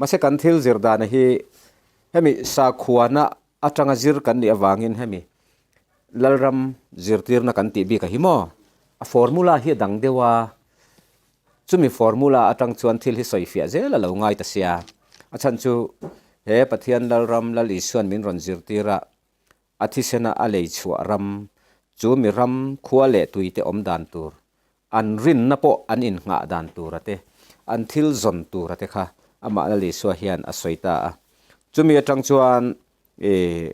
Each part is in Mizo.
Mahse kan thil zir dana hi hemi sakhuana atanga zir kan nih avangin hemi Lalram zirtirna kan tih bik a hi maw? A formula hi a dang deuh a, chumi formula atang chuan thil hi sawi fiah zel a lo ngai ta sia. A chhan chu he Pathian Lalram Lal Isuan min rawn zirtir a, a thisena a lei chhuah ram, chu mi ram khua leh tui te awm dan tur, an rinna pawh an innghah dan tura te, an thil zawn tura te kha amah Lal Isua hian a sawi ta a. Chumi atang chuan I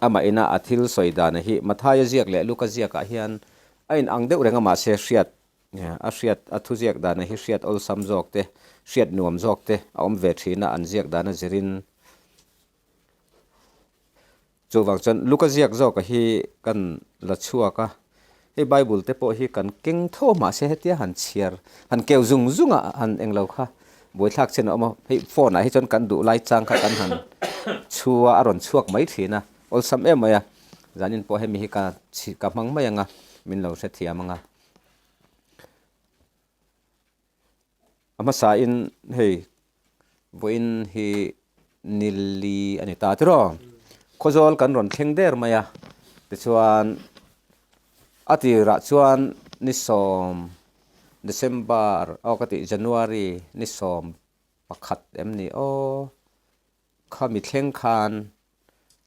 amah ina a thil sawi dana hi Mathaia ziak leh Luka ziakah hian a in ang deuh reng a mahse hriat a hriat a thu ziak dana hi hriat awlsam zawk te hriat nuam zawk te a awm ve thin a an ziak dana zirin chuvang chuan Luka ziak zawka hi kan la chhuak a hei Bible te pawh hi kan keng tho a mahse hetia han chhiar han keu zung zung a han englo kha buaithlak chin a awm a hei phone ah hi chuan kan duh lai chang kha kan han chhu a a rawn chhuak mai thin a awlsam em mai a zanin pawh hemi hi ka ka hmang mai ang a min lo hrethiam ang a. A hmasa in hei vawiin hi nili a ni ta tiraw khawzawl kan rawn thleng der mai a tichuan a tirah chuan ni sawm December aw ka tih January ni 11 em ni aw khami thleng khan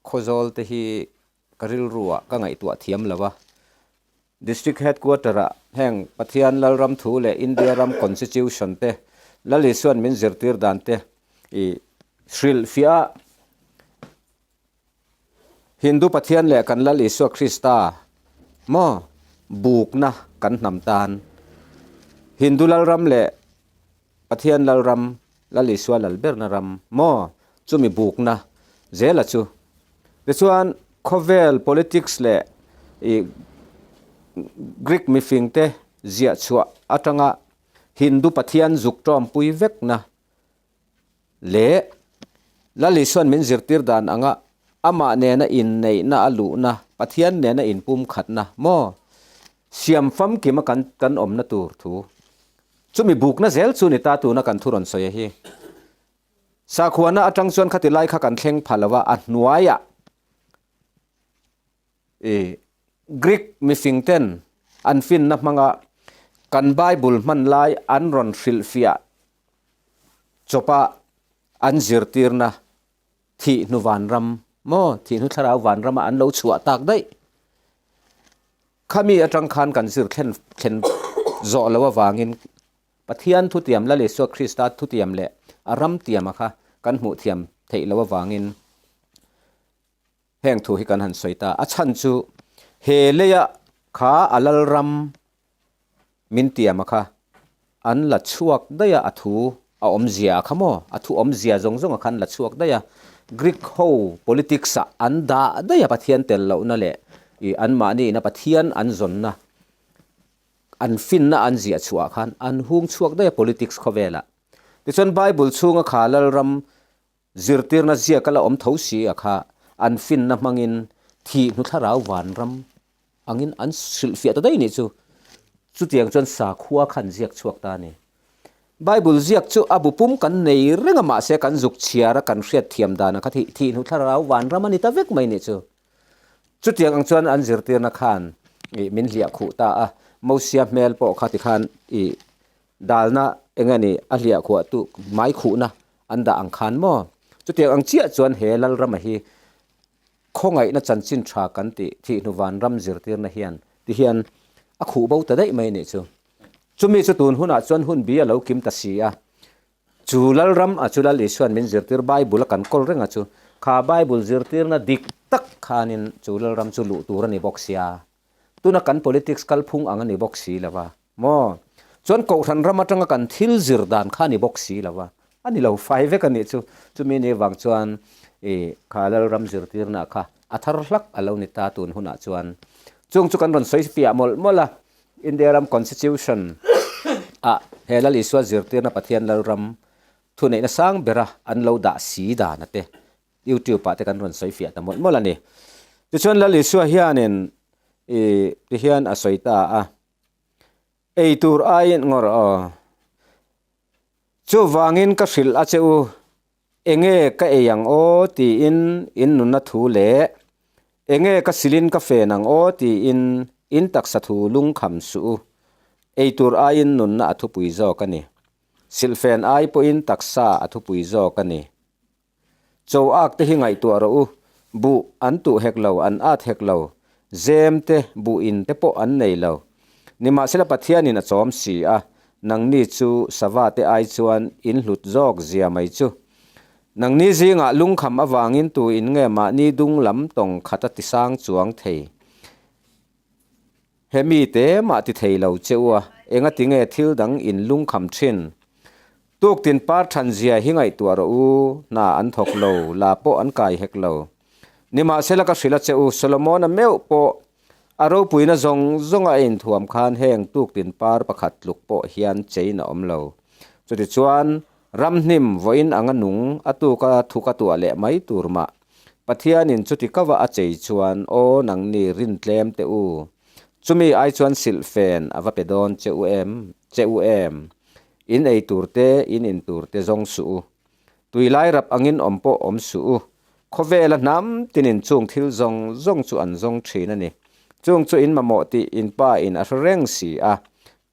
khawzawl te hi ka rilruah ka ngaihtuah thiam lo a. District Headquarter ah heng Pathian Lalram thu leh India ram Constitution te Lal Isuan min zirtir dan te i hrilhfiah a. Hindu Pathian leh kan Lal Isua Krista maw bukna kan hnam tan Hindu Lalram leh Pathian Lalram, Lal Isua lal berna ram maw chumi bukna zela chu. Tichuan khawvel politics leh ih Greek mifingte ziah chhuah atanga Hindu Pathian zuk tawmpui vekna leh Lal Isuan min zirtir dan anga amah nena inneihna a luhna, Pathian nena inpumkhatna maw siam famkima kan kan awmna tur thu Chumi bukna zel chu ni ta tuna kan thu rawn sawi a hi. Sakhuana atang chuan khati lai kha kan thleng pha lo a, a hnuaiah i Greek mifing ten an finna hmanga kan Bible hman lai an rawn hrilhfiah chawpa an zirtirna thih hnu vanram maw thih hnu thlarau vanrama an lo chhuah tak daih. Khami atang khan kan zir thlen thlen zawh loh avangin Pathian thutiam Lal Isua Krista thutiam leh a ram tiama kha kan hmuh thiam theih loh avangin heng thu hi kan han sawi ta. A chhan chu he leia kha a Lalram min tiama kha an la chhuak daih a, a thu a awmzia a kha maw? A thu awmzia zawng zawng a kha an la chhuak daih a, Greek ho politics ah an dah daih a Pathian tel lohna leh ih anmahni ina Pathian an zawnna an finna an ziah chhuah ah khan an hung chhuak daih a politics khawvelah. Tichuan Bible chhunga kha Lalram zirtirna ziak a la awm tho si a kha an finna hmangin thih hnu thlarau vanram angin an hrilhfiah ta daih nih chu. Chutiang chuan sakhua khan ziak chhuak ta a ni. Bible ziak chu a bu pum kan nei reng a mahse kan zuk chhiar a kan hriat thiam dan a kha thih thih hnu thlarau vanram a ni ta vek mai nih chu. Chutiang ang chuan an zirtirna khan ih min hliah khuh ta a, Mosia hmel pawh kha tikhan ih Dalna eng a ni a hliah khuah tu mai khuhna an dah ang khan maw? Chutiang ang chiah chuan he Lalrama hi khawngaihna chanchin tha kan tih thihhnu vanram zirtirna hian ti hian a khuh bo ta daih mai a nih chu. Chumi chu tun hunah chuan hun bi a lo kim ta si a. Chu Lalram a chu Lal Isuan min zirtir Bible a kan kawl reng a chu kha Bible zirtirna dik tak khanin chu Lalram chu luh tur a ni bawk sia. Tuna kan politics kalphung ang a ni bawk si lo va maw? Chuan Kohhran ram atanga kan thil zir dan kha a ni bawk si lo va, a ni lo fai vek a nih chu. Chumi ni vang chuan i kha Lalram zirtirna kha a thar hlak a lo ni ta tun hunah chuan. Chung chu kan rawn sawi fiah mawlh mawlh a, India ram Constitution ah he Lal Isua zirtirna Pathian Lalram thuneihna sang bera an lo dah si dan a te YouTube ah te kan rawn sawi fiah ta mawlh mawlh a ni. Tichuan Lal Isua hianin ih tihian a sawi ta a, Ei tur aiin ngawr aw. Chuvangin ka hrilh a che u, enge ka ei ang aw tiin in nunna thu leh enge ka silin ka fen ang aw tiin in taksa thu lungkham suh u. Ei tur aiin nunna a thupui zawk a ni. Silhfen ai pawhin taksa a thupui zawk a ni. Cho ak te hi ngaihtuah rawh u, buh an tuh hek lo, an at hek lo, zem te, buh in te pawh an nei lo. Nimahsela Pathianin a chawm si a, nangni chu sava te ai chuan in hlut zawk zia mai chu. Nangni zingah lungkham avangin tu in nge mahni dung lam tawng khat a tisang chuang thei? He mi te mah ti thei lo che u a, engati nge thil dang in lungkham thin? Tuktin par than zia hi ngaihtuah rawh u, hna an thawk lo, la pawh an kai hek lo. Nimahsela ka hrilh a che u, Solomona meuh pawh a ropuina zawng zawnga a inthuam khan heng tuktin par pakhat tluk pawh hian chein a awm lo. Chutichuan, ramhnim vawiin anga nung a tuka thuka tuah leh mai tur mah Pathianin chuti kava a chei chuan aw nangni rin tlem teh u, chumi ai chuan silhfen a va pe dawn che u em, che u em? In ei tur te, in in tur te zawng suh u. Tui lai rap angin awm pawh awm suh u. Khawvela hnam tinin chung thil zawng zawng chu an zawng thin a ni. Chung chu in mamawh tih in pa in a hre reng si a.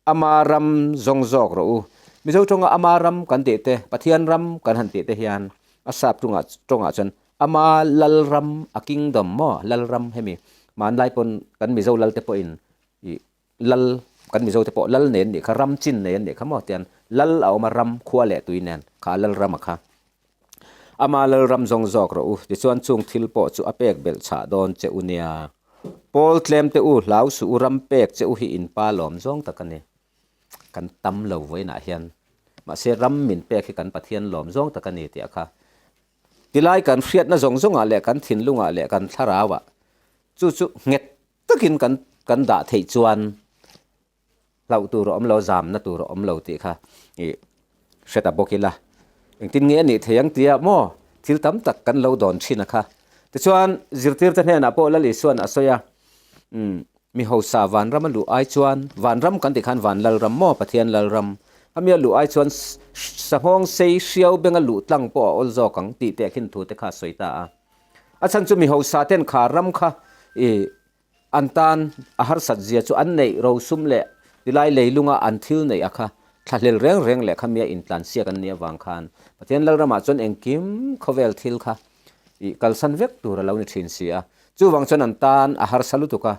Ama ram zawng zawk rawh u. Mizo tawnga Ama ram kan tih te, Pathian ram kan han tih te hian a sap tungah tawngah chuan Ama lal ram, a kingdom maw, lal ram hemi hmanlai pawn kan Mizo lal te pawhin ih lal kan Mizo te pawh lal nen nih kha ram chin nei an nih kha maw tian lal a awm a ram khua leh tui nen kha lal ram a kha. Ama lal ram zawng zawk rawh u tichuan chung thil pawh chu a pek belh chhah dawn che u nia. Pawl tlem te u hlau suh u ram pek che u hi in pa lawm zawng tak a ni. Kan tam lo vawiinah hian mahse ram min pek hi kan Pathian lawm zawng tak a ni tih a kha. Tilai kan hriatna zawng zawngah leh kan thinlungah leh kan thlarauah chu chu nghet takin kan kan dah theih chuan hlauh tur a awm lo, zamna tur a awm lo tih kha ih hre ta bawk ila. Engtin nge a nih thei ang tia maw thil tam tak kan lo dawn thin a kha. Tichuan zirtirte hnenah pawh Lal Isua'n a sawi a, umm mi hausa vanram a luh ai chuan, vanram kan tih khan van Lalram maw Pathian Lalram a mi a luh ai chuan sanghawng sei hriau benga luh tlang pawh a awl zawk ang tih tehkhin thu te kha a sawi ta a. A chhan chu mi hausa ten kha ram kha ih An tan a harsat zia chu an neih rosum leh tilai leilunga an thil neih a kha thlahlel reng reng leh kha mia intlansiak an nih avang khan Pathian Lalramah chuan engkim khawvel thil kha ih kalsan vek tur a lo ni thin si a. Chuvang chuan an tan a harsa lutuk a,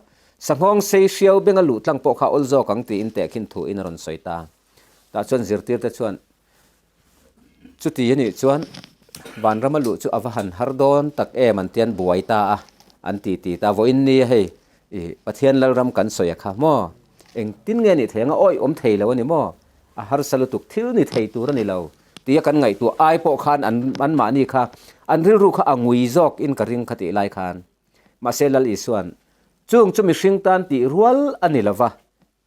sanghawng sei hriau benga luh tlang pawh kha awl zawk ang tiin tehkhin thuin a rawn sawi ta. Tah chuan zirtirte chuan Chuti a nih chuan vanrama luh chu a va han har dawn tak em an tian buai ta a, an ti ti ta. Vawiin nia hei i Pathian Lalram kan sawi a kha maw? Engtin nge nih thei anga awih awm thei lo a ni maw? A harsa lutuk thil ni thei tur a ni lo tia kan ngaihtuah ai pawh khan an anmahni kha an rilru kha a ngui zawk in ka ring kha tih lai khan. Mahse Lal Isuan chung chu mihring tan tih rual a ni lova,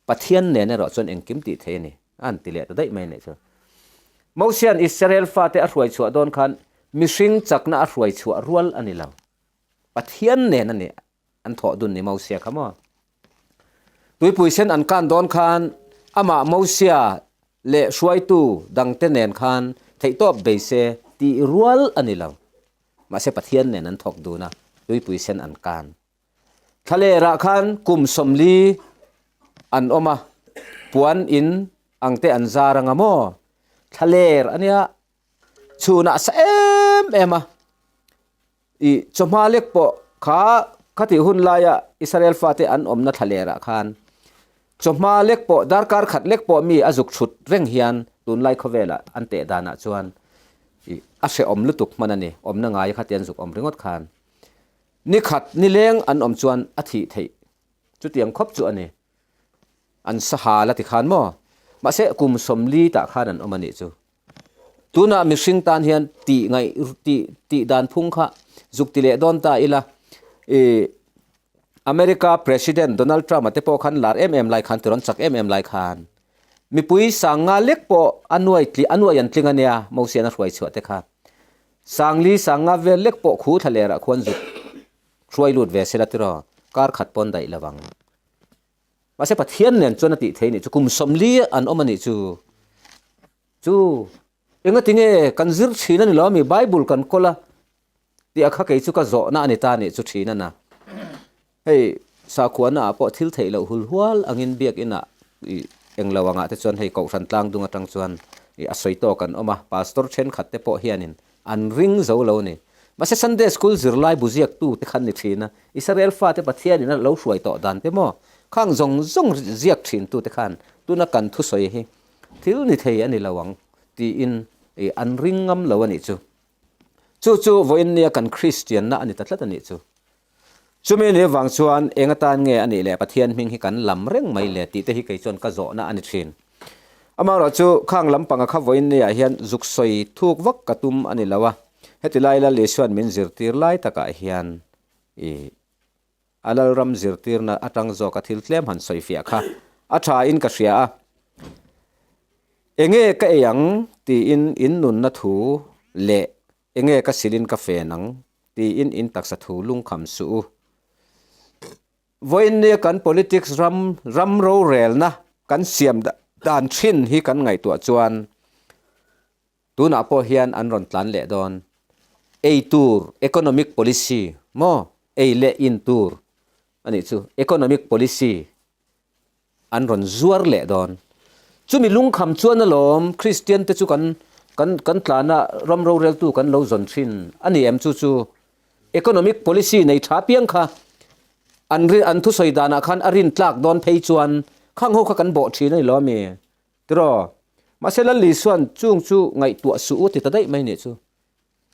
Pathian nen erawh chuan engkim tih thei a ni, a han ti leh ta daih mai a nih chu. Mosia'n Israel fate a hruai chhuah dawn khan mihring chakna a hruai chhuah rual a ni lo. Pathian nen a ni an thawh dun ni Mosia kha maw. Tuipui sen an kan dawn khan amah Mosia leh hruaitu dangte nen khan theihtawp bei se tih rual a ni lo. Mahse Pathian nen an thawk dun a, tuipui sen an kan. Thlalerah khan kum 40 an awm a, puan in ang te an zar anga maw? Thlaler a nia, chhunah a sa em em a, ih chawhma lek pawh kha khatih hun laia Israel fate an awmna thlalerah khan chawhma lek pawh darkar khat lek pawh mi a zuk thut reng hian tunlai khawvelah an teh danah chuan ih a hrehawm lutuk hman a ni, awmna ngai kha te an zuk awm ringawt khan. Ni khat ni leng an awm chuan a thih theih chutiang khawp chu a ni. An sahal a ti khan maw? Mahse kum 40 tah khan an awm a nih chu. Tunah mihring tan hian tih ngaih tih tih dan phung kha zuk ti leh dawn ta ila i America President Donald Trump a te pawh khan lar em em lai khan tirawn chak em em lai khan mipui sanga lek pawh a nuai tli a nuai an tling a nia Mosian a hruai chhuah te kha. Sangli sanga vel lek pawh khu thla lerah khuan zuk hruai lut ve sela tiraw, kar khat pawn daih lo ang. Mahse Pathian nen chuan a tih thei nih chu kum 40 an awm a nih chu. Chu. Engatinge kan zir thin a ni lo ami Bible kan kawl a tih a kha kei chu ka zawhna a ni ta nih chu thin a na. Hei sakhuana ah pawh thil theih loh hul hual angin biakinah ih englo angah te chuan hei kohhran tlang dung atang chuan ih a sawi tawk an awm a, pastor thenkhat te pawh hianin an ring zo lo a ni. Mahse Sunday school zirlai bu ziaktu te khan ni thin a, Israel fate Pathianin a lo hruai tawh dan te maw khang zawng zawng ziak thin tu te khan tuna kan thusawi hi Thil ni thei a ni lo ang tiin ih an ring ngam lo a nih chu. Chu chu vawiin nia kan Kristianna a ni ta tlat a nih chu. Chumi ni vang chuan eng atan nge a nih leh Pathian hming hi kan lam reng mai le tih te hi kei chuan ka zawhna a ni thin. Amaherawh chu khang lampanga kha vawiin niah hian zuk sawi thuk vak ka tum a ni lo a, heti lai Lal Isua'n min zirtir lai takah hian ih A lalram zirtirna atang zawka thil tlem han sawi fiah kha a tha in ka hria a. Enge ka ei ang tiin in nunna thu leh enge ka silin ka fen ang tiin in taksa thu lungkham suh u. Vawiinnia kan politics ram ram rorelna kan siam dan thin hi kan ngaihtuah chuan Tunah pawh hian an rawn tlan leh dawn. Ei tur, economic policy, maw? Ei leh in tur a nih chu. Economic policy an rawn zuar leh dawn. Chumi lungkham chuan alawm Kristian te chu kan kan kan tlana ram roreltu kan lo zawn thin a ni em chu chu economic policy nei tha piang kha an rin an thusawi danah khan a rin tlak dawn phei chuan khang ho kha kan bawh thin a ni lo ami. Tiraw? Mahse Lal Isua'n chung chu ngaihtuah suh u ti ta daih mai nih chu.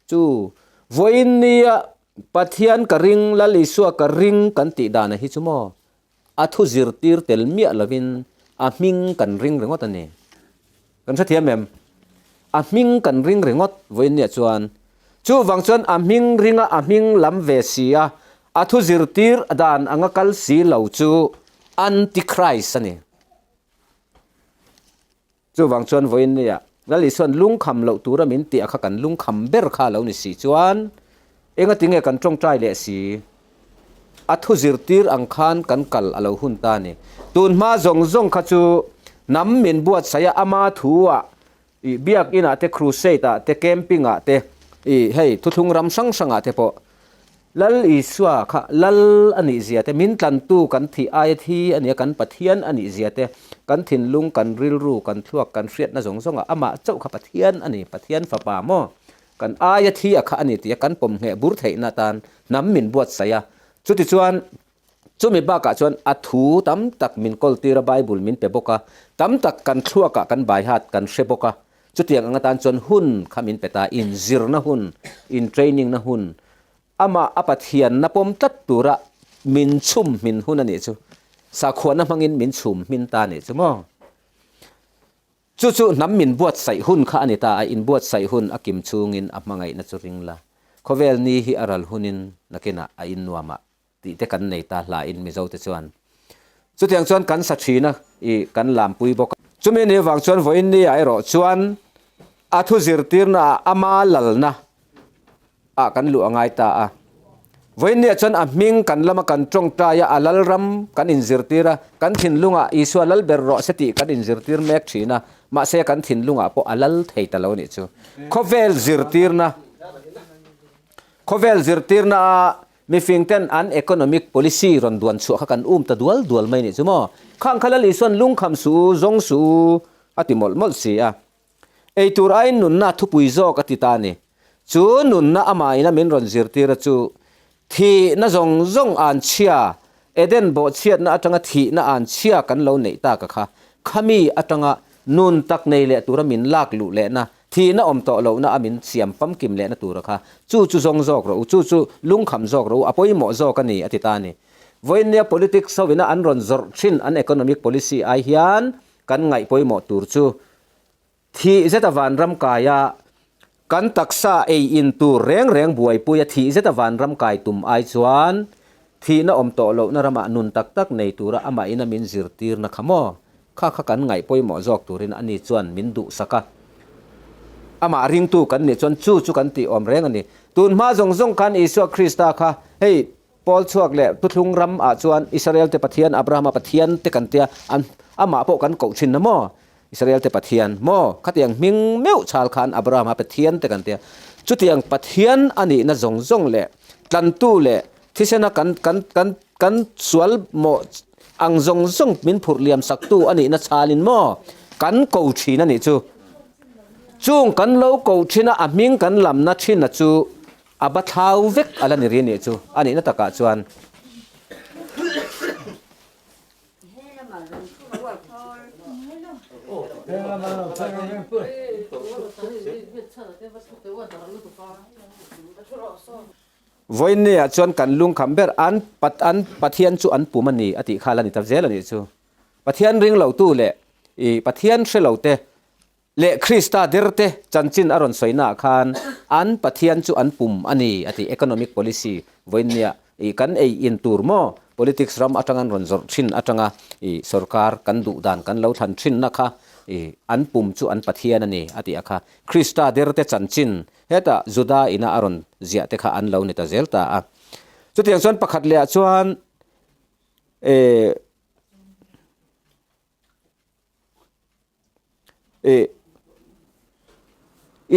Chu vawiin nia Pathian ka ring, Lal Isua ka ring kan tih dana hi chu maw a thu zirtir tel miah lovin a hming kan ring ringawt a ni. Kan hrethiam em? A hming kan ring ringawt vawiin nia chuan. Chuvang chuan a hming ringa a hming lam ve si a, a thu zirtir dan anga kal si lo chu Antichrist a ni. Chuvang chuan vawiin nia Lal Isua'n lungkham loh tura min tih a kha kan lungkham ber kha a lo ni si chuan engati nge kan tawngtai leh si? A thu zirtir ang khan kan kal a lo hun ta a ni. Tun hma zawng zawng kha chu hnam min buatsaih a, ama thu ah ih biakin ah te, crusade ah te, camping ah te, ih hei thuthlung ram hrang hrang ah te pawh Lal Isua kha Lal a nih zia te, min tlantu kan thih aia thi a nia, kan Pathian a nih zia te, kan thinlung, kan rilru, kan thluak, kan hriatna zawng zawngah amah chauh kha Pathian a ni, Pathian fapa maw? Kan aia thi a kha a ni tia kan pawm ngheh bur theihna atan hnam min buatsaih a. Chutichuan, chumi bakah chuan a thu tam tak min kawltir a, Bible min pe bawk a, tam tak kan thluakah kan baihat kan hre bawk a, chutiang ang atan chuan hun kha min pe ta, inzirna hun, in training na hun, Amah a Pathianna pawm tlat tura min chhum hmin hun a nih chu. Sakhuana hmangin min chhum hmin ta a nih chu maw? Chu chu hnam min buatsaih hun kha a ni ta a, inbuatsaih hun a kim chhungin a hmangaihna chu ring la. Khawvel ni hi a ral hunin nakinah a innuamah tih te kan nei ta hlain Mizo te chuan. Chutiang chuan kan sa thin a, ih kan lampui bawk a. Chumi ni avang chuan vawiin ni ah erawh chuan a thu zirtirna ah ama lalna ah kan luh a ngai ta a. Vawiin ni ah chuan a hming kan lama kan tawngtai a, a lalram kan inzirtir a, kan thinlungah Isua lal ber rawh se tih kan inzirtir mek thin a, mahse kan thinlungah pawh a lal thei ta lo nih chu. Khawvel zirtirna Khawvel zirtirna a Mifing ten an economic policy rawn duan chhuah kha kan um ta dual dual mai nih chu maw? Khang kha Lal Isua'n lungkham suh u, zawng suh u a ti mawlh mawlh si a. Ei tur aiin nunna thupui zawk a ti ta a ni. Chu nunna amahin a min rawn zirtir a chu thihna zawng zawng an chhia, Eden bawhchhiatna atanga thihna an chhia kan lo neih tak a kha, khami atanga nun tak nei leh tura min lak luh lehna Thihna awm tawh lohna a min siam famkim lehna tura kha chu chu zawng zawk rawh u, chu chu lungkham zawk rawh u, a pawimawh zawk a ni, a ti ta a ni. Vawiinnia politics ho ina an rawn zawrh thin an economic policy ai hian kan ngaih pawimawh tur chu thih zeta vanram kaia kan taksa ei in tur reng reng buaipuia thih zeta vanram kai tum ai chuan thihna awm tawh lohna ramah nun tak tak nei tura amah ina min zirtirna kha maw? Kha kha kan ngaih pawimawh zawk turin ani chuan min duhsak a. Amah ringtu kan nih chuan chu chu kan tih awm reng a ni. Tun hma zawng zawng khan Isua Krista kha hei Paul chhuak leh Thuthlung ram ah chuan Israel te Pathian, Abrahama Pathian te kan tia an amah pawh kan koh thin na maw? Israel te Pathian maw? Khatiang hming meuh chhal khan Abrahama Pathian te kan tia. Chutiang Pathian a nihna zawng zawng leh tlantu leh thisena kan kan kan kan sual mawh ang zawng zawng min phurh liam saktu a nihna chhalin maw kan ko thin a nih chu. Chung kan lo ko thin a, a hming kan lamna thin a chu a ba thlau vek a la ni ri a nih chu a nihna takah chuan. Vawiinniah chuan kan lungkham ber an an Pathian chu an pum a ni a tih kha la ni ta zel a nih chu. Pathian ring lotu leh i Pathian hre lote leh Krista derte chanchin a rawn sawinaah khan an Pathian chu an pum a ni a ti. Economic policy vawiinniah i kan ei in tur maw politics ram atanga an rawn zawrh thin atanga i sorkar kan duh dan kan lo thlan thinna kha i an pum chu an Pathian a ni a tih a kha. Krista derte chanchin Hetah Juda ina a rawn ziah te kha an lo ni ta zel ta a. Chutiang chuan pakhat lehah chuan eh eh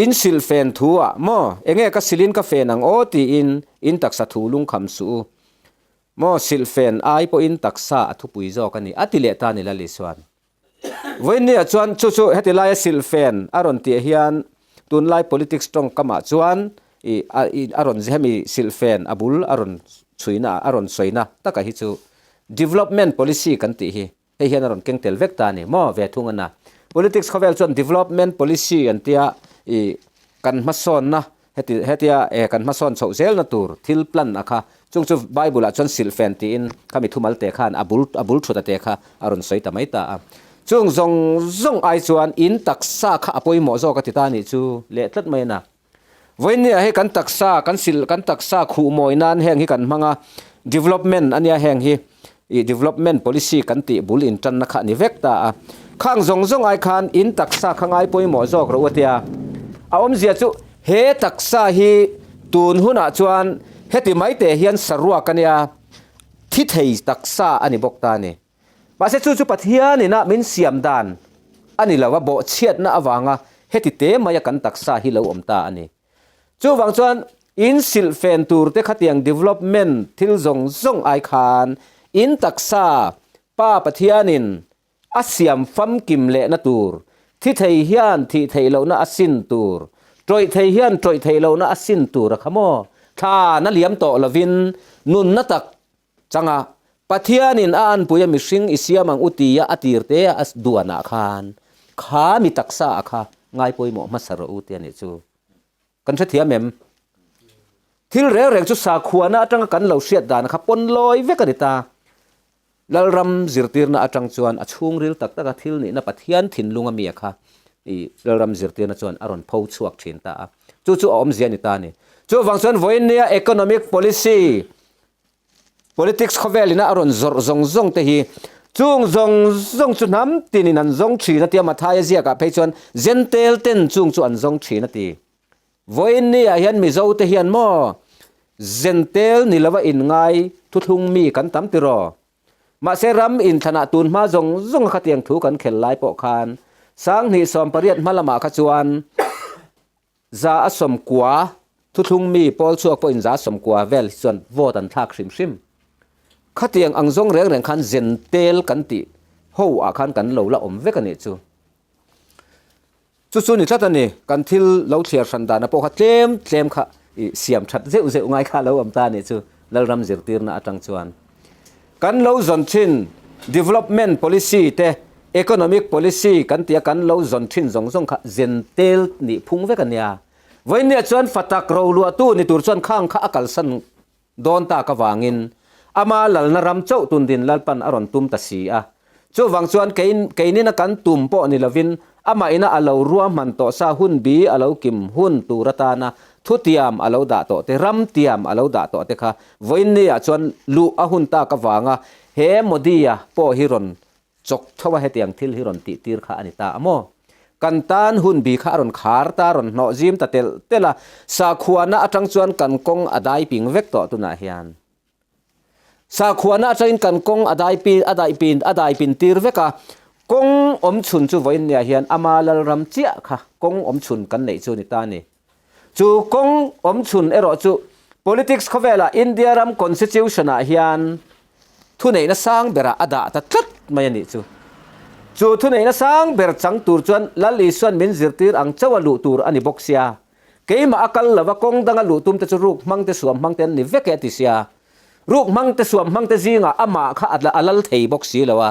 in silh fen thu ah maw enge ka silhin ka fen ang aw tiin in taksa thu lungkham suh u maw silh fen ai pawhin taksa a thupui zawk a ni a ti leh ta ni Lal Isuan. Vawiinniah chuan chu chu heti laia silhfen a rawn tih hian tunlai politics tawngkamah chuan ih a ih a rawn hemi silhfen a bul a rawn chhuina a rawn sawina taka hi chu development policy kan tih hi hei hian a rawn keng tel vek ta a ni maw ve thung a na. Politics khawvel chuan development policy an tia ih kan hmasawnna Heti, hetia e kan hmasawn chhoh zelna tur thil plan a kha, chung chu Bible ah chuan silhfen tiin khami thumal te khan a bul, a bul thut a te kha a rawn sawi ta mai ta a. Chung zawng zawng ai chuan in taksa kha a pawimawh zawk a ti ta nih chu leh tlat mai a na. Vawiinnia hei kan taksa, kan sil, kan taksa khuh mawi nan heng hi kan hmang a, development a nia heng hi, ih development policy kan tih bul intanna kha a ni vek ta a. Khang zawng zawng ai khan in taksa kha ngai pawimawh zawk rawh u a tia. A awmzia chu he taksa hi tun hunah chuan heti mai te hian saruak a nia, thi thei taksa a ni bawk ta a ni. Mahse chu chu Pathianin a min siam dan a ni lo a, bawhchhiatna avanga heti te maia kan taksa hi lo awm ta a ni. Chuvang chuan in silhfen tur te khatiang development thil zawng zawng ai khan in taksa Pa Pathianin a siam famkim lehna tur, thi thei hian thih theih lohna a sin tur, tawih thei hian tawih theih lohna a sin tur a kha maw? Thla na liam tawh lovin nunna tak changa Pathianin a anpuia mihring i siam ang u tia a tir te a duanah khan kha mi taksa a kha ngai pawimawh hmasa rawh u tia nih chu. Kan hrethiam em? Thil reng reng chu sakhuana atanga kan lo hriat dan kha pawn lawi vek a ni ta. Lalram zirtirna atang chuan a chhungril tak taka thil nihna Pathian thinlung a mi a kha i Lalram zirtirna chuan a rawn pho chhuak thin ta a. Chu chu a awmzia a ni ta a ni. Chuvang chuan vawiinnia economic policy Politics khawvel ina a rawn zawrh zawng zawng te hi chung zawng zawng chu hnam tinin an zawng thin a ti a, Mathaia ziakah phei chuan Jentail ten chung chu an zawng thin a ti. Vawiinni ah hian Mizo te hian maw Jentail ni lova inngai thuthlung mi kan tam tiraw? Mahse ram inthlanah tun hma zawng zawng a khatiang thu kan khel lai pawh khan Sanghnih 80 hma lamah kha chuan Za a 90, thuthlung mi pawl chhuak pawhin za 90 vel hi chuan vote an thlak hrim hrim. Khatiang ang zawng reng reng khan zen tel kan tih ho ah khan kan lo la awm vek a nih chu. Chu chu ni tlat a ni, kan thil lo thliar hran dana pawh kha tlem tlem kha i siam that zeuh zeuh ngai kha lo awm ta a nih chu Lalram zirtirna atang chuan. Kan lo zawn thin development policy te, economic policy kan tia kan lo zawn thin zawng zawng kha zen tel nih phung vek a nia. Vawiinniah chuan fatak roluahtu ni tur chuan khang kha a kalsan dawn tak avangin ama lalna ram chauh tundin Lalpan a rawn tum ta si a. Chuvang chuan keinina kan tum pawh ni lovin amah ina a lo ruahman tawh sa hun bi a lo kim hun tur atana thutiam a lo dah tawh te, ram tiam a lo dah tawh te kha vawiinni ah chuan luh a hun tak avanga he Modi-a pawh hi rawn chawk tho a hetiang thil hi rawn tih tir kha a ni ta a maw? Kan tan hun bi kha a rawn khar ta, a rawn hnawh zim ta telh telh a, sakhuana atang chuan kan kawng a dai ping vek tawh tunah hian. Sakhuana atangin kan kawng a dai pin, a dai pin, a dai pin tir vek a. Kawng awmchhun chu vawiin nia hian ama lalram chiah kha kawng awmchhun kan neih chu ni ta a ni. Chu kawng awmchhun erawh chu politics khawvelah India ram constitution-ah hian thuneihna sang berah a dah ta tlat mai a nih chu. Chu thuneihna sang ber chang tur chuan Lal Isua'n min zirtir ang chauh a luh tur a ni bawk sia. Keimah a kal lova kawng danga luh tumte chu ruk hmangte suam hmangte an ni vek e a ti sia. Ruk hmangte suam hmangte zingah amah kha a lal thei bawk si lo a,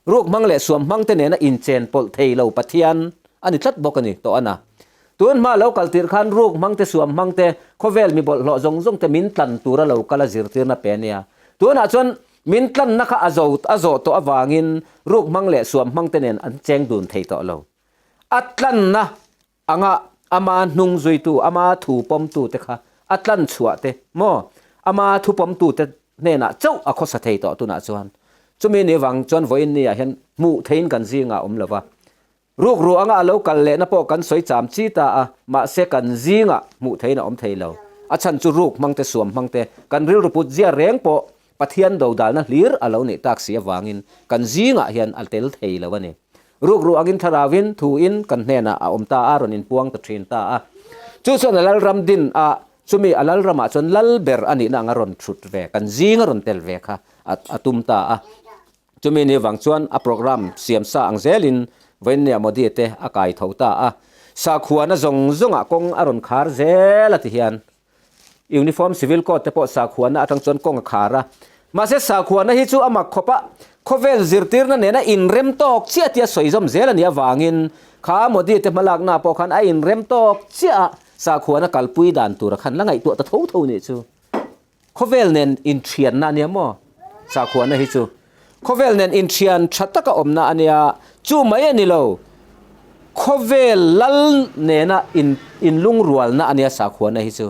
ruk hmang leh suam hmangte nena inchen pawlh thei lo Pathian a ni tlat bawk a ni tawh a na. Tun hma lo kal tirh khan ruk hmangte suam hmangte khawvel mi bawlhhlawh zawng zawng te min tlan tura lo kal a zirtirna pe a nia. Tunah chuan min tlanna kha a zo a zawh tawh avangin ruk hmang leh suam hmangte nen an cheng dun thei tawh lo. A tlanna anga ama hnung zuitu, ama thu pawmtu te kha a tlan chhuah te maw? Ama thu pawmtu te hnenah chauh a khawsa thei tawh tunah chuan. Chumi ni vang chuan vawiin ni ah hian hmuh theiin kan zingah a awm lo va. Rukru anga a lo kal lehna pawh kan sawi cham chi ta a, mahse kan zingah hmuh theiin a awm thei lo. A chhan chu ruk hmang te, suam hmang te, kan rilru put zia reng pawh Pathian dodalna hlir a lo nih tak si avangin kan zingah hian a tel thei lo a ni. Rukru angin thlarauin, thuin kan hnenah a awm ta a, rawn inpuang ta thin ta a. Chu chuan a lalram din a, chumi a lalramah chuan lal ber a nihna anga rawn thut ve, kan zinga rawn tel ve kha a tum ta a. Chumi ni vang chuan a programme siam sa ang zelin Vawinia Modi te a kai tho ta a, sakhuana zawng zawngah kawng a rawn khar zel a ti hian Uniform Civil Code te pawh sakhuana atang chuan kawng a khar a. Mahse sakhuana hi chu a mak khawp a, khawvel zirtirna nena inrem tawk chiah tia sawi zawm zel a nih avangin kha Modi te hmalakna pawh khan a inrem tawk chiah a, sakhuana kalpui dan tura khan la ngaihtuah ta tho tho nih chu. Khawvel nen inthianna a nia maw? Sakhuana hi chu khawvel nen inthian tha taka awmna a nia, chu mai a ni lo. Khawvel lal nena in inlungrualna a nia sakhuana hi chu.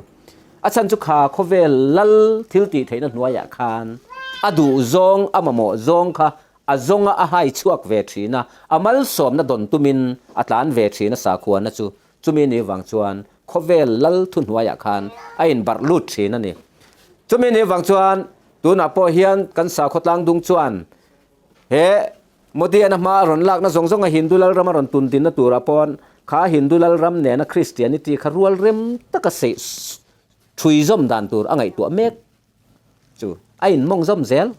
A chhan chu kha khawvel lal thil tih theihna hnuaiah khan a duh zawng, a mamawh zawng kha a zawnga a hai chhuak ve thin a, a malsawmna dawn tumin a tlan ve thin a sakhuana chu. Chumi ni vang chuan khawvel lal thuhnuaiah khan a inbarh lut thin a ni. Chumi ni vang chuan tunah pawh hian kan sakhaw tlangdung chuan he Modi-an a hma a rawn lakna zawng zawnga Hindu lalram a rawn tundinna turah pawn kha Hindu lalram nena Christianity kha rual rem taka seih thui zawm dan tur a ngaihtuah mek chu a inmawng zawm zel.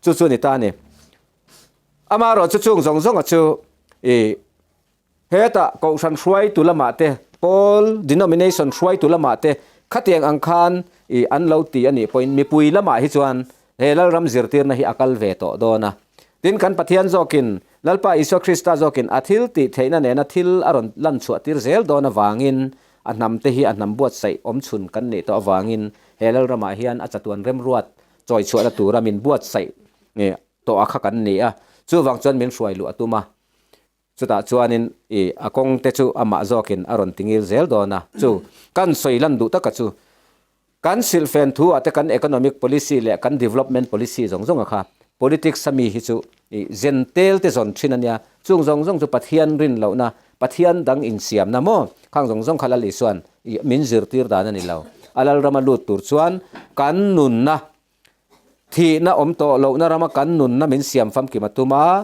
Chu chu a ni ta a ni. Amaherawhchu chung zawng zawnga chu ih Hetah Kohhran hruaitu lamah te, pawl, denomination, hruaitu lamah te khatiang ang khan ih an lo ti a nih pawhin mipui lamah hi chuan he Lalram zirtirna hi a kal ve tawh dawn a. Tin, kan Pathian zawkin, Lalpa Isua Krista zawkin a thil tih theihna nena thil a rawn lan chhuah tir zel dawn avangin a hnamte hi a hnam buatsaih awm chhun kan nih tawh avangin he Lalramah hian a chatuan remruat chawi chhuahna tura min buatsaih tawh a kha kan ni a. Chuvang chuan min hruai luh a tum a. Chutah chuanin i a kawng te chu amah zawkin a rawn tingil zel dawn a, chu kan sawi lan duh taka chu kan silhfen thu ah te kan economic policy leh kan development policy zawng zawng a kha politics a mi hi chu i zen tel te zawn thin a nia, chung zawng zawng chu Pathian rin lohna, Pathian dang insiamna maw khang zawng zawng kha Lal Isua'n i min zirtir dan a ni lo. A Lalrama lut tur chuan kan nunna thihna awm tawh lohna rama kan nunna min siam famkim a tum a,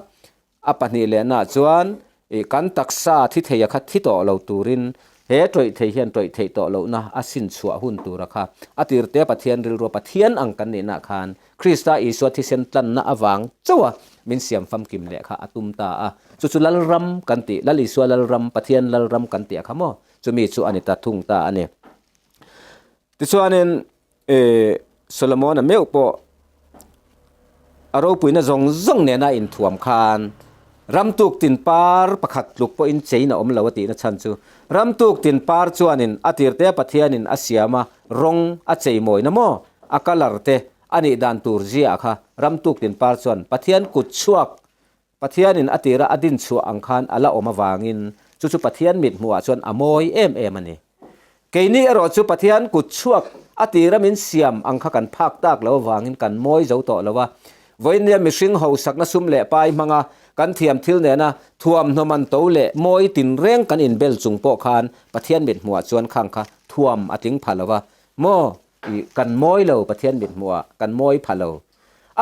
A pahnih lehnaah chuan ih kan taksa thi theia kha thi tawh lo turin he tawih thei hian tawih theih tawh lohna a sin chhuah hun tura kha a tirte Pathian rilrua Pathian ang kan nihnaah khan Krista Isua thisen tlanna avang chauha min siam famkim leh kha a tum ta a. Chu chu Lalram kan tih, Lal Isua Lalram, Pathian Lalram kan tih a kha maw? Chumi chu a ni ta thung ta a ni. Tichuanin ih Solomon-a meuh pawh a ropuina zawng zawng nena inthuam khan ramtuk tin par pakhat tluk pawhin chein a awm lo a tihna chhan chu ramtuk tin par chuanin a tirte Pathianin a siam a rawng a chei mawina maw a colour te a nih dan tur zia kha ramtuk tin par chuan Pathian kut chhuak Pathianin a tira a din chhuah ang khan a la awm avangin chu chu Pathian mit hmuhah chuan a mawi em em a ni. Keini erawh chu Pathian kut chhuak a tira min siam ang kha kan phak tak lo avangin kan mawi zo tawh lo a. Vawinia mihring hausakna sum leh pai hmanga kan thiam thil nena thuamhnaw man to leh mawi tinreng kan inbel chung pawh khan Pathian mit hmuhah chuan khang kha thuam a tling pha lo a. Maw i kan mawi lo Pathian mit hmuhah kan mawi pha lo.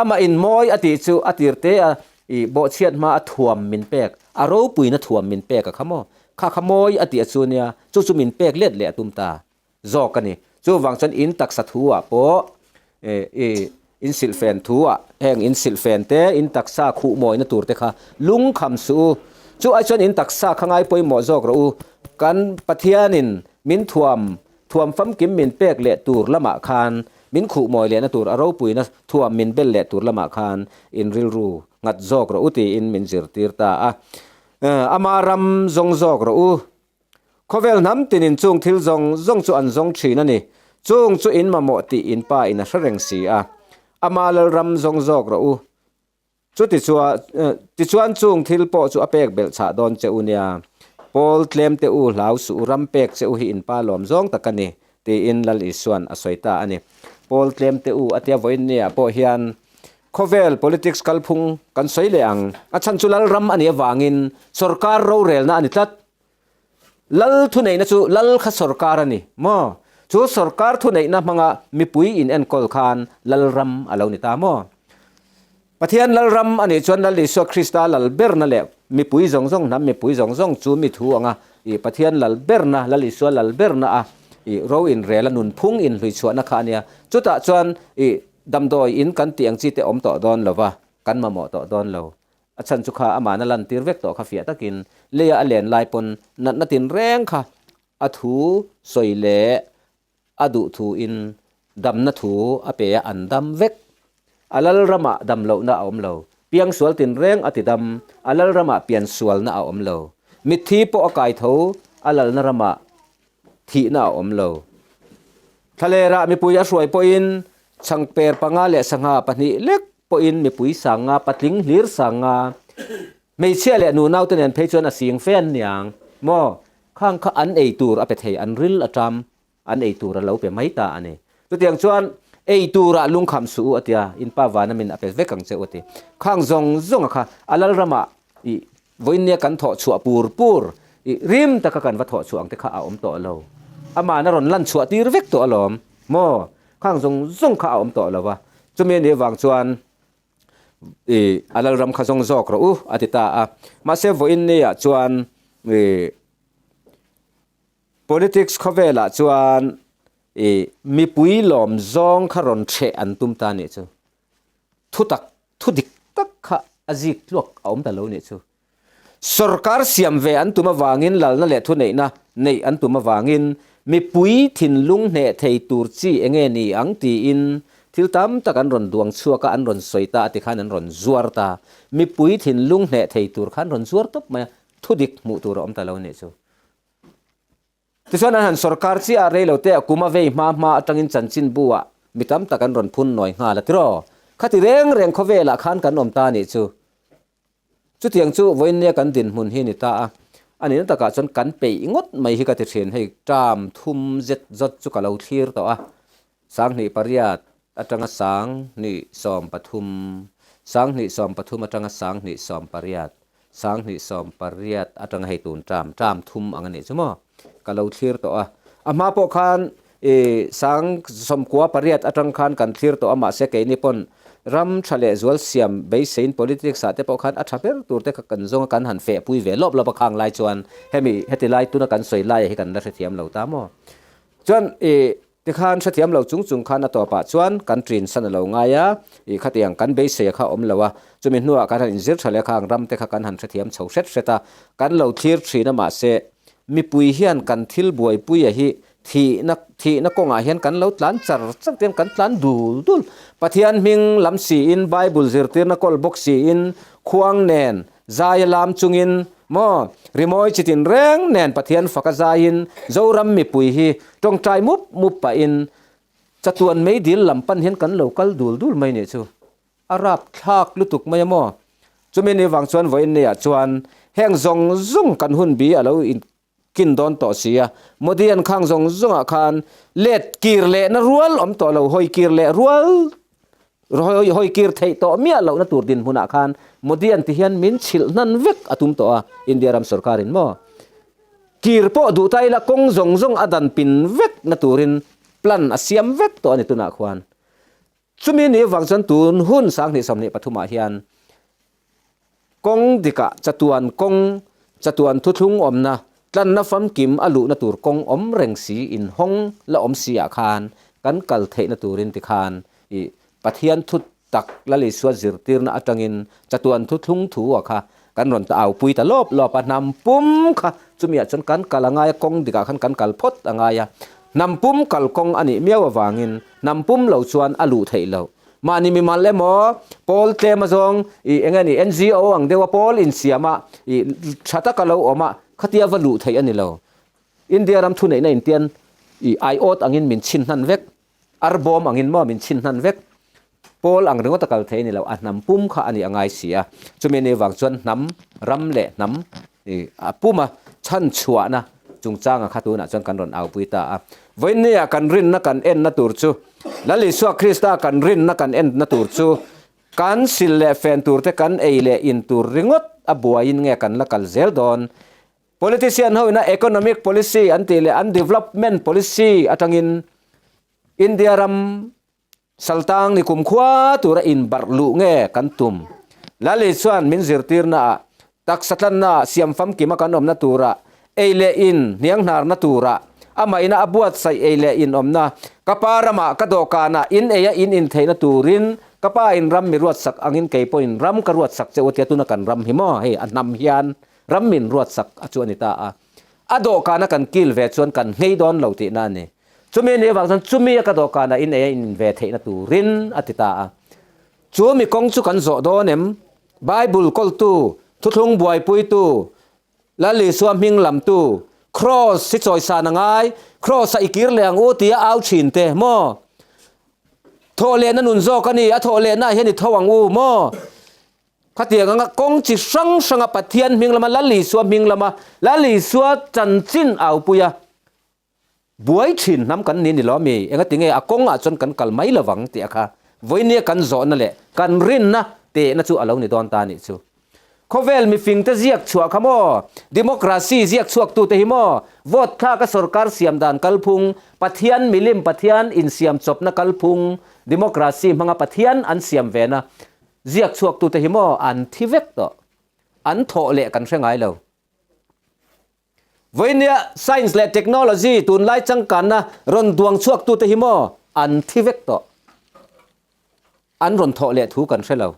Amah in mawi a tih chu a tir te a. I bawhchhiat hma a thuam min pek, a ropuina thuam min pek a kha maw? Kha kha mawi a tih a chu nia, chu chu min pek let leh a tum ta zawk a ni. Chuvang chuan in taksa thu ah pawh i in silhfen thu ah heng in silhfen te, in taksa khuh mawina tur te kha lungkham suh u. Chu ai chuan in taksa kha ngai pawimawh zawk rawh u. Kan Pathianin min thuam Thuam famkim min pek leh tur lamah khan, min khuh mawi lehna tur a ropuina thuam min bel leh tur lamah khan in rilru nghat zawk rawh u tiin min zirtir ta a. Ama ram zawng zawk rawh u. Khawvel hnam tinin chung thil zawng zawng chu an zawng thin a ni. Chung chu in mamawh tih in pa in a hre reng si a. Ama lalram zawng zawk rawh u. Chutichuan chung thil pawh chu a pek belh chhah dawn che u nia. Paul tlem te u hlau suh u ram pek che u hi in pa lawm zawng tak a ni, tiin Lal Isuan a sawi ta a ni. Paul tlem te u a tia vawiin nia pawh hian khawvel politics kalphung kan sawi leh ang. A chhan chu Lal ram a nih avangin sorkar rorelna a ni tlat. Lal thuneihna chu Lal kha sorkar a ni maw? Chu sorkar thuneihna hmanga mipui in enkawl khan Lal ram a lo ni ta maw? Pathian Lal ram a nih chuan Lal Isua Krista lal berna leh mipui zawng zawng hnam mipui zawng zawng chu mi thu anga i Pathian lal berna, Lal Isua lal berna a i ro inrel a nunphung inhluichhuahna kha a nia. Chutah chuan i damdawi in kan tih ang chi te awm tawh dawn lo va, kan mamawh tawh dawn lo. A chhan chu kha amahna lantir vek tawh kha fiah takin leia a len lai pawn natna tinreng kha a thu sawi leh a duh thuin damna thu a pe a, an dam vek. A lal ramah dam lohna a awm lo. Piangsual tinreng a ti dam, a lal ramah piansualna a awm lo. Mitthi pawh a kai tho, a lalna ramah thihna a awm lo. Thlalerah mipui a hruai pawhin changper panga leh sangha pahnih lek pawhin mipui sanga, patling hlir sanga, hmeichhia leh nunaute nen phei chuan a sing fe an niang maw? Khang kha an ei tur a pe thei, an ril a ṭam, an ei tur a lo pe mai ta a ni. Chutiang chuan ei turah lungkham suh u a tia, in pa vana min a pe vek ang che u a ti. Khang zawng zawnga kha a lalramah i vawiinnia kan thawh chhuah pur pur, i rim taka kan va thawh chhuah ang te kha a awm tawh lo. Amahna rawn lan chhuah tir vek tawh alawm maw? Khang zawng zawng kha a awm tawh lo va, chumi a nih avang chuan i a lalram kha zawng zawk rawh u a ti ta a. Mahse vawiin niah chuan i politics khawvelah chuan i mipui lawm zawng kha rawn hreh an tum ta nih chu. Thutak thu dik tak kha a zik tluak a awm ta lo nih chu. Sorkar siam ve an tum avangin lalna leh thuneihna neih an tum avangin mipui thinlung hneh thei tur chi enge ni ang tiin thil tam tak an rawn duang chhuak a, an rawn sawi ta a tikhan an rawn zuar ta. Mipui thinlung hneh thei tur khan rawn zuar tawp mai a, thudik hmuh tur a awm ta lo nih chu. Tichuan an han sorkar chiah a, reilote a kum a vei hma hma atangin chanchinbu ah mi tam tak an rawn phun nawi nghal a tiraw? Khati reng reng khawvelah khan kan awm ta nih chu. Chutiang chu vawiinnia kan dinhmun hi ni ta a, a nihna takah chuan kan peih ngawt mai hi ka ti thin, hei term thum zet zawt chu ka lo thlir tawh a, 2008 atanga 2013, 2013 atanga 2018, 2018 atanga hei tun term, term thum ang a nih chu maw, ka lo thlir tawh a, a hma pawh khan I 98 atang khan kan thlir tawh a, mahse keini pawn ram tha leh zual siam beiseiin politics ah te pawh khan a tha ber tur te kha kan zawng a, kan han fehpui ve lawp lawp a khang lai chuan hemi heti lai tuna kan sawi laia hi kan la hrethiam lo ta maw? Chuan i tikhan hrethiam lo chung chung khan a tawpah chuan kan ṭin san a lo ngai a, i khatiang kan beisei a kha awm lo a, chumi hnuah kan han inzir tha leh khang ram te kha kan han hrethiam chho hret hret a, kan lo thlir ṭhin a mahse mipui hian kan thil buaipuia hi Thihna, thihna kawngah hian kan lo tlan char char te hian kan tlan dul dul. Pathian hming lam siin, Bible zirtirna kawl bawk siin, khuang nen, zai a lam chungin, maw, rimawi chi tin reng nen Pathian fak a zaiin, Zoram mipui hi tawngtai mup mup pahin chatuan meidil lam pan hian kan lo kal dul dul mai nih chu. A rapthlak lutuk mai a maw? Chumi ni vang chuan vawiin niah chuan heng zawng zawng kan hun bi a lo in kin dawn tawh si a, Modi an khang zawng zawngah khan let kir lehna rual awm tawh lo, hawi kir leh rual hawi kir theih tawh miah lohna tur dinhmunah khan Modi an ti hian min chhilh hnan vek a tum tawh a, India ram sorkarin maw kir pawh duh ta ila kawng zawng zawng a dan pin vek na turin plan a siam vek tawh a ni tunah khuan. Chumi ni avang chuan tun hun 2023 ah hian. Kawng dikah chatuan kawng, chatuan thuthlung awmna, tlanna famkim a luhna tur kawng awm reng si inhawng la awm si ah khan kan kal theihna turin tikhan i Pathian thu tak Lal Isua zirtirna atangin chatuan thuthlung thu ah kha kan rawn ta aupui ta lawp lawp a, hnam pum kha chumi ah chuan kan kal a ngai a, kawng dikah khan kan kal phawt a ngai a, hnam pum kal kawng a nih miau avangin hnam pum lo chuan a luh theih loh. Mahni mimal emaw, pawl tlem azawng ih eng nge ni NGO ang deuha pawl insiama ih tha taka lo awm a, khatia va luh theih a ni lo. India ram thuneihna intian ih aiawt angin min chhin hnan vek, arbawm angin maw min chhin hnan vek. Pawl ang ringawt a kal thei a ni lo, a hnam pum kha a nih a ngai si a. Chumi ni vang chuan hnam ram leh hnam ih a puma chhan chhuahna chungchanga kha tunah chuan kan rawn aupui ta a. Vawiinnia kan rinna kan enna tur chu, Lal Isua Krista kan rinna kan enna tur chu, kan sil leh fen tur te kan ei leh in tur ringawt a buaiin nge kan la kal zel dawn? Politician ho ina economic policy an tih leh an development policy atangin India ram Saltang ni kumkhua tura inbarh luh nge kan tum? Lali chuan min zirtirna ah, taksa tlanna ah, siam famkima kan awmna turah, ei leh in hnianghnarna turah, amah ina a buatsaih ei leh in awmna, ka pa ramah ka dawhkanah in eia in intheihna turin ka pa in ram mi ruatsak angin kei pawhin ram ka ruatsak che u tia tuna kan ram hi maw hei a hnam hian ram min ruatsak a chu a ni ta a. A dawhkana kan kil ve chuan kan nghei dawn lo tihna a ni. Chumi ni avang chuan chumi a ka dawhkanah in ei a in ve theihna turin a ti ta a. Chu mi kawng chu kan zawh dawn em? Bible kawltu, thuthlung buaipuitu, Lal Isua hming lamtu, Kraws hi chawisan a ngai, Kraws-ah i kir leh ang u tia au thin te maw? Thawh lehna nun zawk a ni, a thawh lehnaah hian i tho ang u maw? Khatiang anga kawng chi hrang hranga Pathian hming lama Lal Isua hming lama Lal Isua chanchin aupui a, Buai thin hnam kan ni ni lo ami? Engati nge a kawngah chuan kan kal mai lovang tih a kha vawinia kan zawhna leh kan rinna tehna chu a lo ni dawn ta anih chu. Khawvel mifingte ziak chhuah kha maw? Democracy ziak chhuaktute hi maw? Vote thlaka sorkar siam dan kalphung, Pathian milim Pathian insiam chawpna kalphung, democracy hmanga Pathian an siam vena ziak chhuaktute hi maw an thi vek tawh. An thawh leh kan hre ngai lo. Vawinia science leh technology tunlai changkanna rawn duang chhuaktute hi maw an thi vek tawh. An rawn thawh leh thu kan hre lo.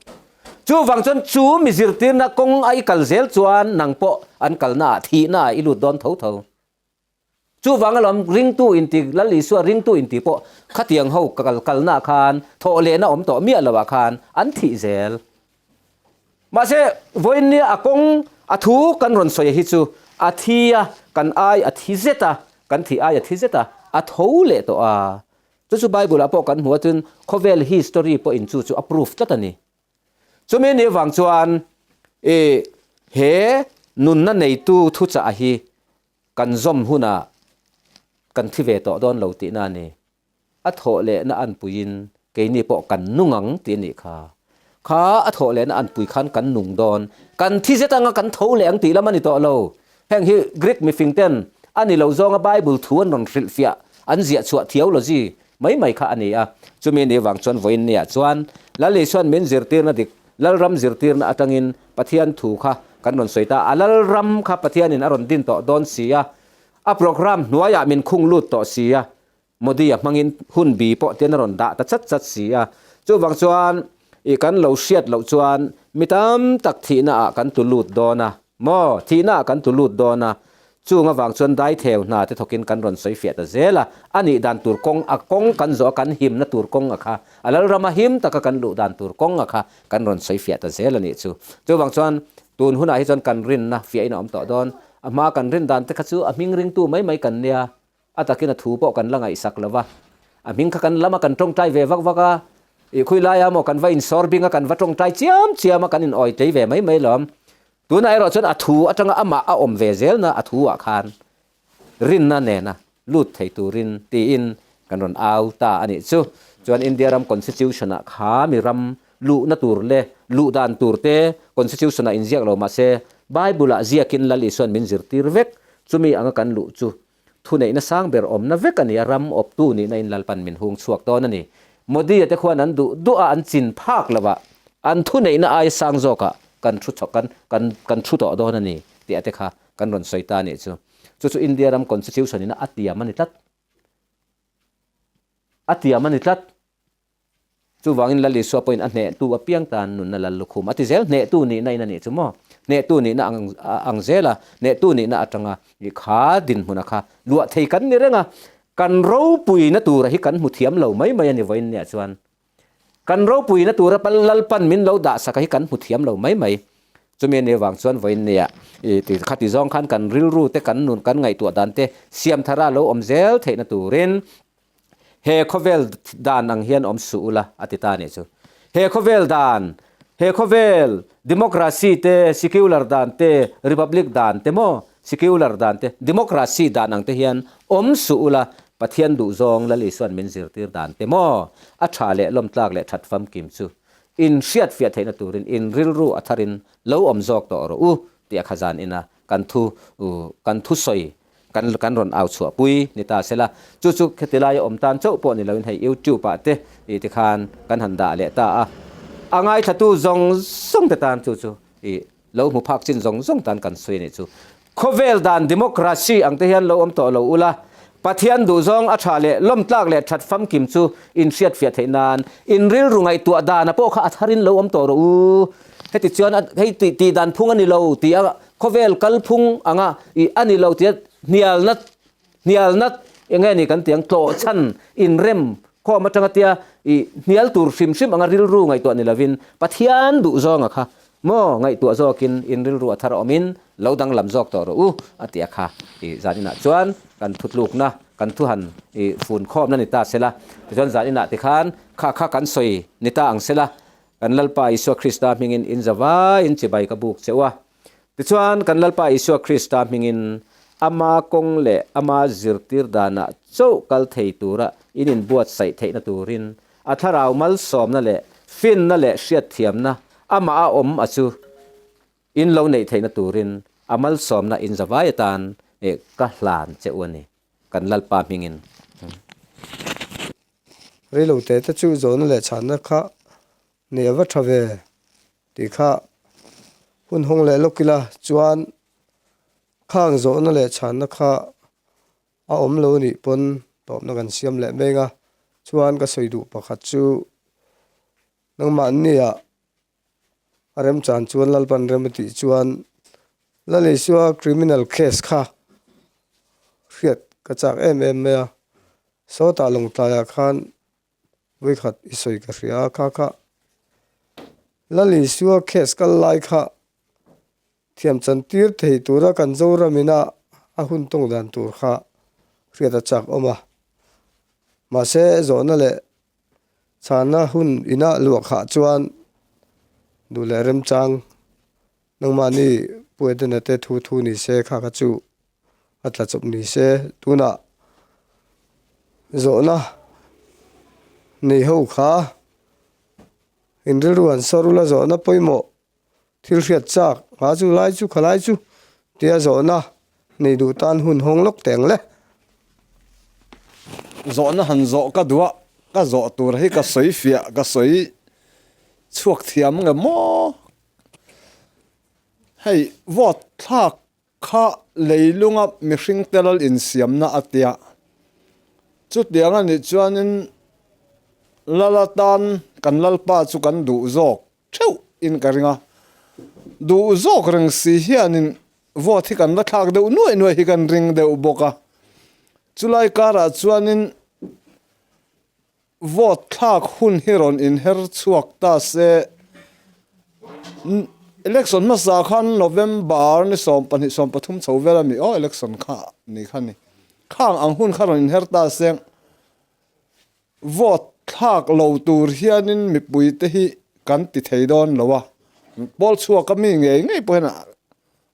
Chuvang chuan chu mi zirtirna kawng a i kal zel chuan nang pawh an kalna ah thihna ah i lut dawn tho tho. Chuvang alawm ringtu inti Lal Isua ringtu inti pawh khatiang ho kal kalna ah khan thawh lehna awm tawh miah lo ah khan an thih zel. Mahse, vawiinnia a kawng a thu kan rawn sawi hi chu a thi a, kan ai a thi zet a, kan thih ai a thi zet a, a tho leh tawh a. Chu chu Bible-ah pawh kan hmu a, chuan khawvel history pawhin chu chu a proof tlat a ni. Chumi ni avang chuan i he nunna neitu thuchah hi kan zawm hunah kan thi ve tawh dawn lo tihna a ni. A thawh lehna anpuiin keini pawh kan nung ang tih a nih kha. Kha a thawh lehna anpui khan kan nung dawn. Kan thi zet anga kan tho leh ang tih lam a ni tawh lo. Heng hi Greek mifing ten a ni lo zawnga Bible thu an rawn hrilhfiah, an ziah chhuah theology mai mai kha a ni a. Chumi ni vang chuan vawiin niah chuan Lal Isua'n min zirtirna dik, Lalram zirtirna atangin Pathian thu kha kan rawn sawi ta a. Lalram kha Pathianin a rawn din tawh dawn si a, a programme hnuaiah min khung lut tawh si a. Modi-a hmangin hun bi pawh ten a rawn dah ta chat chat si a. Chuvang chuan i kan lo hriat loh chuan mi tam tak thihna ah kan tu lut dawn a maw? Thihna ah kan tu lut dawn a. Chung avang chuan daitheu hna te thawkin kan rawn sawi fiah ta zel a. A nih dan tur kawng a kawng kan zawh a kan himna tur kawng a kha, a lalrama him taka kan luh dan tur kawng a kha kan rawn sawi fiah ta zel a nih chu. Chuvang chuan tun hunah hi chuan kan rinna fiahin a awm tawh dawn. A hma kan rin dan te kha chu a hming ringtu mai mai kan nia. A takin a thu pawh kan la ngaihsak lo va, a hming kha kan lam a, kan tawngtai ve vak vak a, ih khui laia maw kan va insawr bing a, kan va tawngtai chiam chiam a, kan inawi tlei ve mai mai lawm. Tunah erawh chuan a thu atanga amah a awm ve zelna a thu ah khan rinna nena lut thei turin tiin kan rawn au ta a nih chu. Chuan India ram Constitution ah kha mi ram luhna tur leh luh dan tur te Constitution ah inziak lo mahse Bible ah ziakin Lal Isuan min zirtir vek, chumi anga kan luh chu Thuneihna sang ber awmna vek a ni a, ram awptu nihna in Lalpan min hung chhuak dawn a ni. Modi-a te khuan an duh duh a, an chin phak lo a, an thuneihna aia sang zawkah kan thu chho kan kan kan thu tawh dawn a ni tih a te kha kan rawn sawi ta a nih chu. Chu chu India ram constitution in a tiam a ni tlat. A tiam a ni tlat. Chuvangin Lal Isua pawhin a hnehtu apiang tan nunna lal lukhum a ti zel. Hnehtu nihna in a nih chu maw? Hnehtu nihna ang ang zel a, hnehtu nihna atanga i kha dinhmuna kha luah thei kan ni reng a, kan ropuina tura hi kan hmu thiam lo mai mai a ni vawiin nia chuan. Kan ropuina tura Lalpan min lo dah saka hi kan hmu thiam lo mai mai. Chumi a nih avang chuan vawiin nia i ti khati zawng khan kan rilru te kan nun kan ngaihtuah dan te siam thara lo awm zel theihna turin He khawvel dan ang hian awm suh ula, a ti ta a nih chu. He khawvel dan, he khawvel democracy te, secular dan te, republic dan te maw, secular dan te, democracy dan ang te hian awm suh ula, Pathian duhzawng Lal Isua'n min zirtir dan te maw, a tha leh lawmtlak leh that famkim chu in hriatfiah theihna turin in rilru a tharin lo awm zawk tawh rawh u, tih a khazan ina kan thu kan thusawi Kan kan rawn au chhuah pui ni ta sela, chu chu kheti laia awm tan chauh pawh ni loin hei YouTube ah te ih tikhan kan han dah leh ta a, a ngaithlatu zawng zawng te tan chu chu ih lo hmu phak chin zawng zawng tan kan sawi a nih chu. Khawvel dan democracy ang te hian lo awm tawh lo ula, Pathian duhzawng a tha leh lawmtlak leh that famkim chu in hriatfiah theih nan in rilru ngaihtuah dana pawh kha a tharin lo awm tawh rawh u. Heti chuan hei tih tih dan phung a ni lo tih a Khawvel kalphung anga ih a ni lo tia hnialna hnialna eng nge ni kan tih ang tlawhchhan inrem khawm atanga tia ih hnial tur hrim hrim anga rilru ngaihtuah ni lovin Pathian duh zawnga kha maw ngaihtuah zawkin in rilru a thar awmin lo danglam zawk tawh rawh u a ti a kha ih zan inah chuan kan thutlukna kan thuhan ih fun khawmna ni ta sela tichuan zan inah tikhan kha kha kan sawi ni ta ang sela Kan Lalpa Isua Krista hmingin in zavaiin chibai ka buk che u a. Tichuan, kan Lalpa Isua Krista hmingin Ama kawng leh Ama zirtir danah chauh kal thei tura in inbuatsaih theihna turin a thlarau malsawmna leh finna leh hriatthiamna Amah a awm a chu in lo neih theihna turin a malsawmna in zavai atan ka hlan che u a ni. Kan Lalpa hmingin. Reilo te te chu zawhna leh chhanna kha nei a va tha ve tih kha hun hawng leh lawk ila chuan khang zawhna leh chhanna kha a awm lo anih pawn tawpna kan siam leh mek a chuan ka sawi duh pakhat chu nangmahnia a remchan chuan Lalpan rem a tih chuan Lalisua criminal case kha hriat ka chak em em mai a sawtah lawngtlaiah khan vawikhat i sawi ka hria a kha kha Lalisua case kal lai kha thiam chan tir thei tura kan Zoram ina a hun tawng dan tur kha hriat a chak awm a mahse zawhna leh Chhana hun inah luah khah chuan duh leh remchang nangmahni Pu Edena te thu thu ni se kha kha chu a tla chawp ni se tunah zawhna nei ho kha in rilru an sawr ula zawhna pawimawh Thil hriat chak, Hma chu lai chu khalai chu tia zawhna nei duh tan hun hawng lawk teh ang le. Zawhna han zawh ka duh a, ka zawh tur hi ka sawi fiah, ka sawi chhuak thiam nge maw? Hei vote thlak kha leilunga mihring te lal insiamna a tia. Chutiang a nih chuanin lal atan kan lalpa chu kan duh zawk. Theuh in ka ring a, duh zawk reng si hianin vote hi kan la thlak deuh nuai nuai hi kan ring deuh bawk a, chulai karah chuanin vote thlak hun hi rawn inher chhuak ta se, election hmasa khan November ni 12 13 chho vel a mi aw election kha ni kha ni, khang ang hun kha rawn inher ta se. Vote thlak lo tur hianin mipuite hi kan ti thei dawn lo a, pawl chhuak a mi ngei ngei pawh hian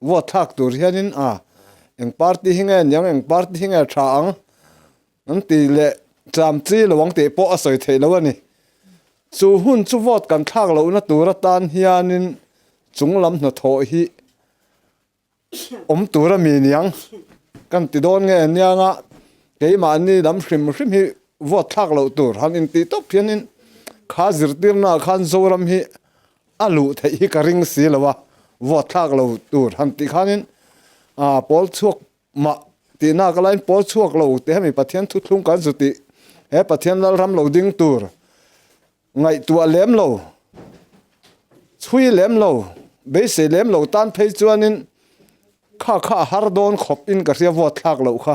vote thlak tur hianin a eng party hi nge niang eng party hi nge tha ang an ti leh tlam chi lo ang tih pawh a sawi theih lo a ni. Chu hun chu vote kan thlak lohna tur atan hianin chunglam hnathawh hi Awm tur a mi niang kan ti dawn nge nianga keimahni lam hrim hrim hi vote thlak loh tur han intih tawp hianin kha zirtirnaah khan Zoram hi. a luh theih hi ka ring si lo a, vote thlak lo tur han tih khanin pawl chhuak mah tihna ka laiin pawl chhuak lo tih hemi Pathian thuthlung kan zu tih he Pathian Lalram lo ding tur ngaihtuah lem lo, chhui lem lo, beisei lem lo tan phei chuanin kha kha a har dawn khawp in ka hria vote thlak loh kha.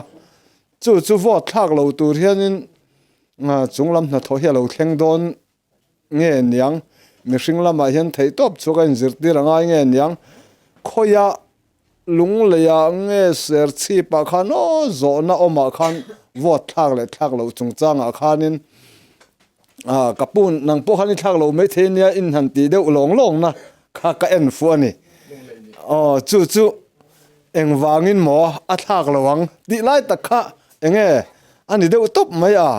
Chu chu vote thlak lo tur hianin chunglam hnathawh hi a lo thleng dawn nge niang? Mihring lamah hian theihtawp chhuak a inzirtir a ngai nge niang? Khawiah lungleiah nge serchhipah khan aw zawhna awmah khan vote thlak leh thlak loh chungchangah khanin ah ka pu nang pawh khan i thlak loh maithei nia in han tih deuh lawng lawngna kha ka en fuh a ni. Aw chu chu engvangin maw a thlak lo ang tih lai tak kha enge a ni deuh tawp mai a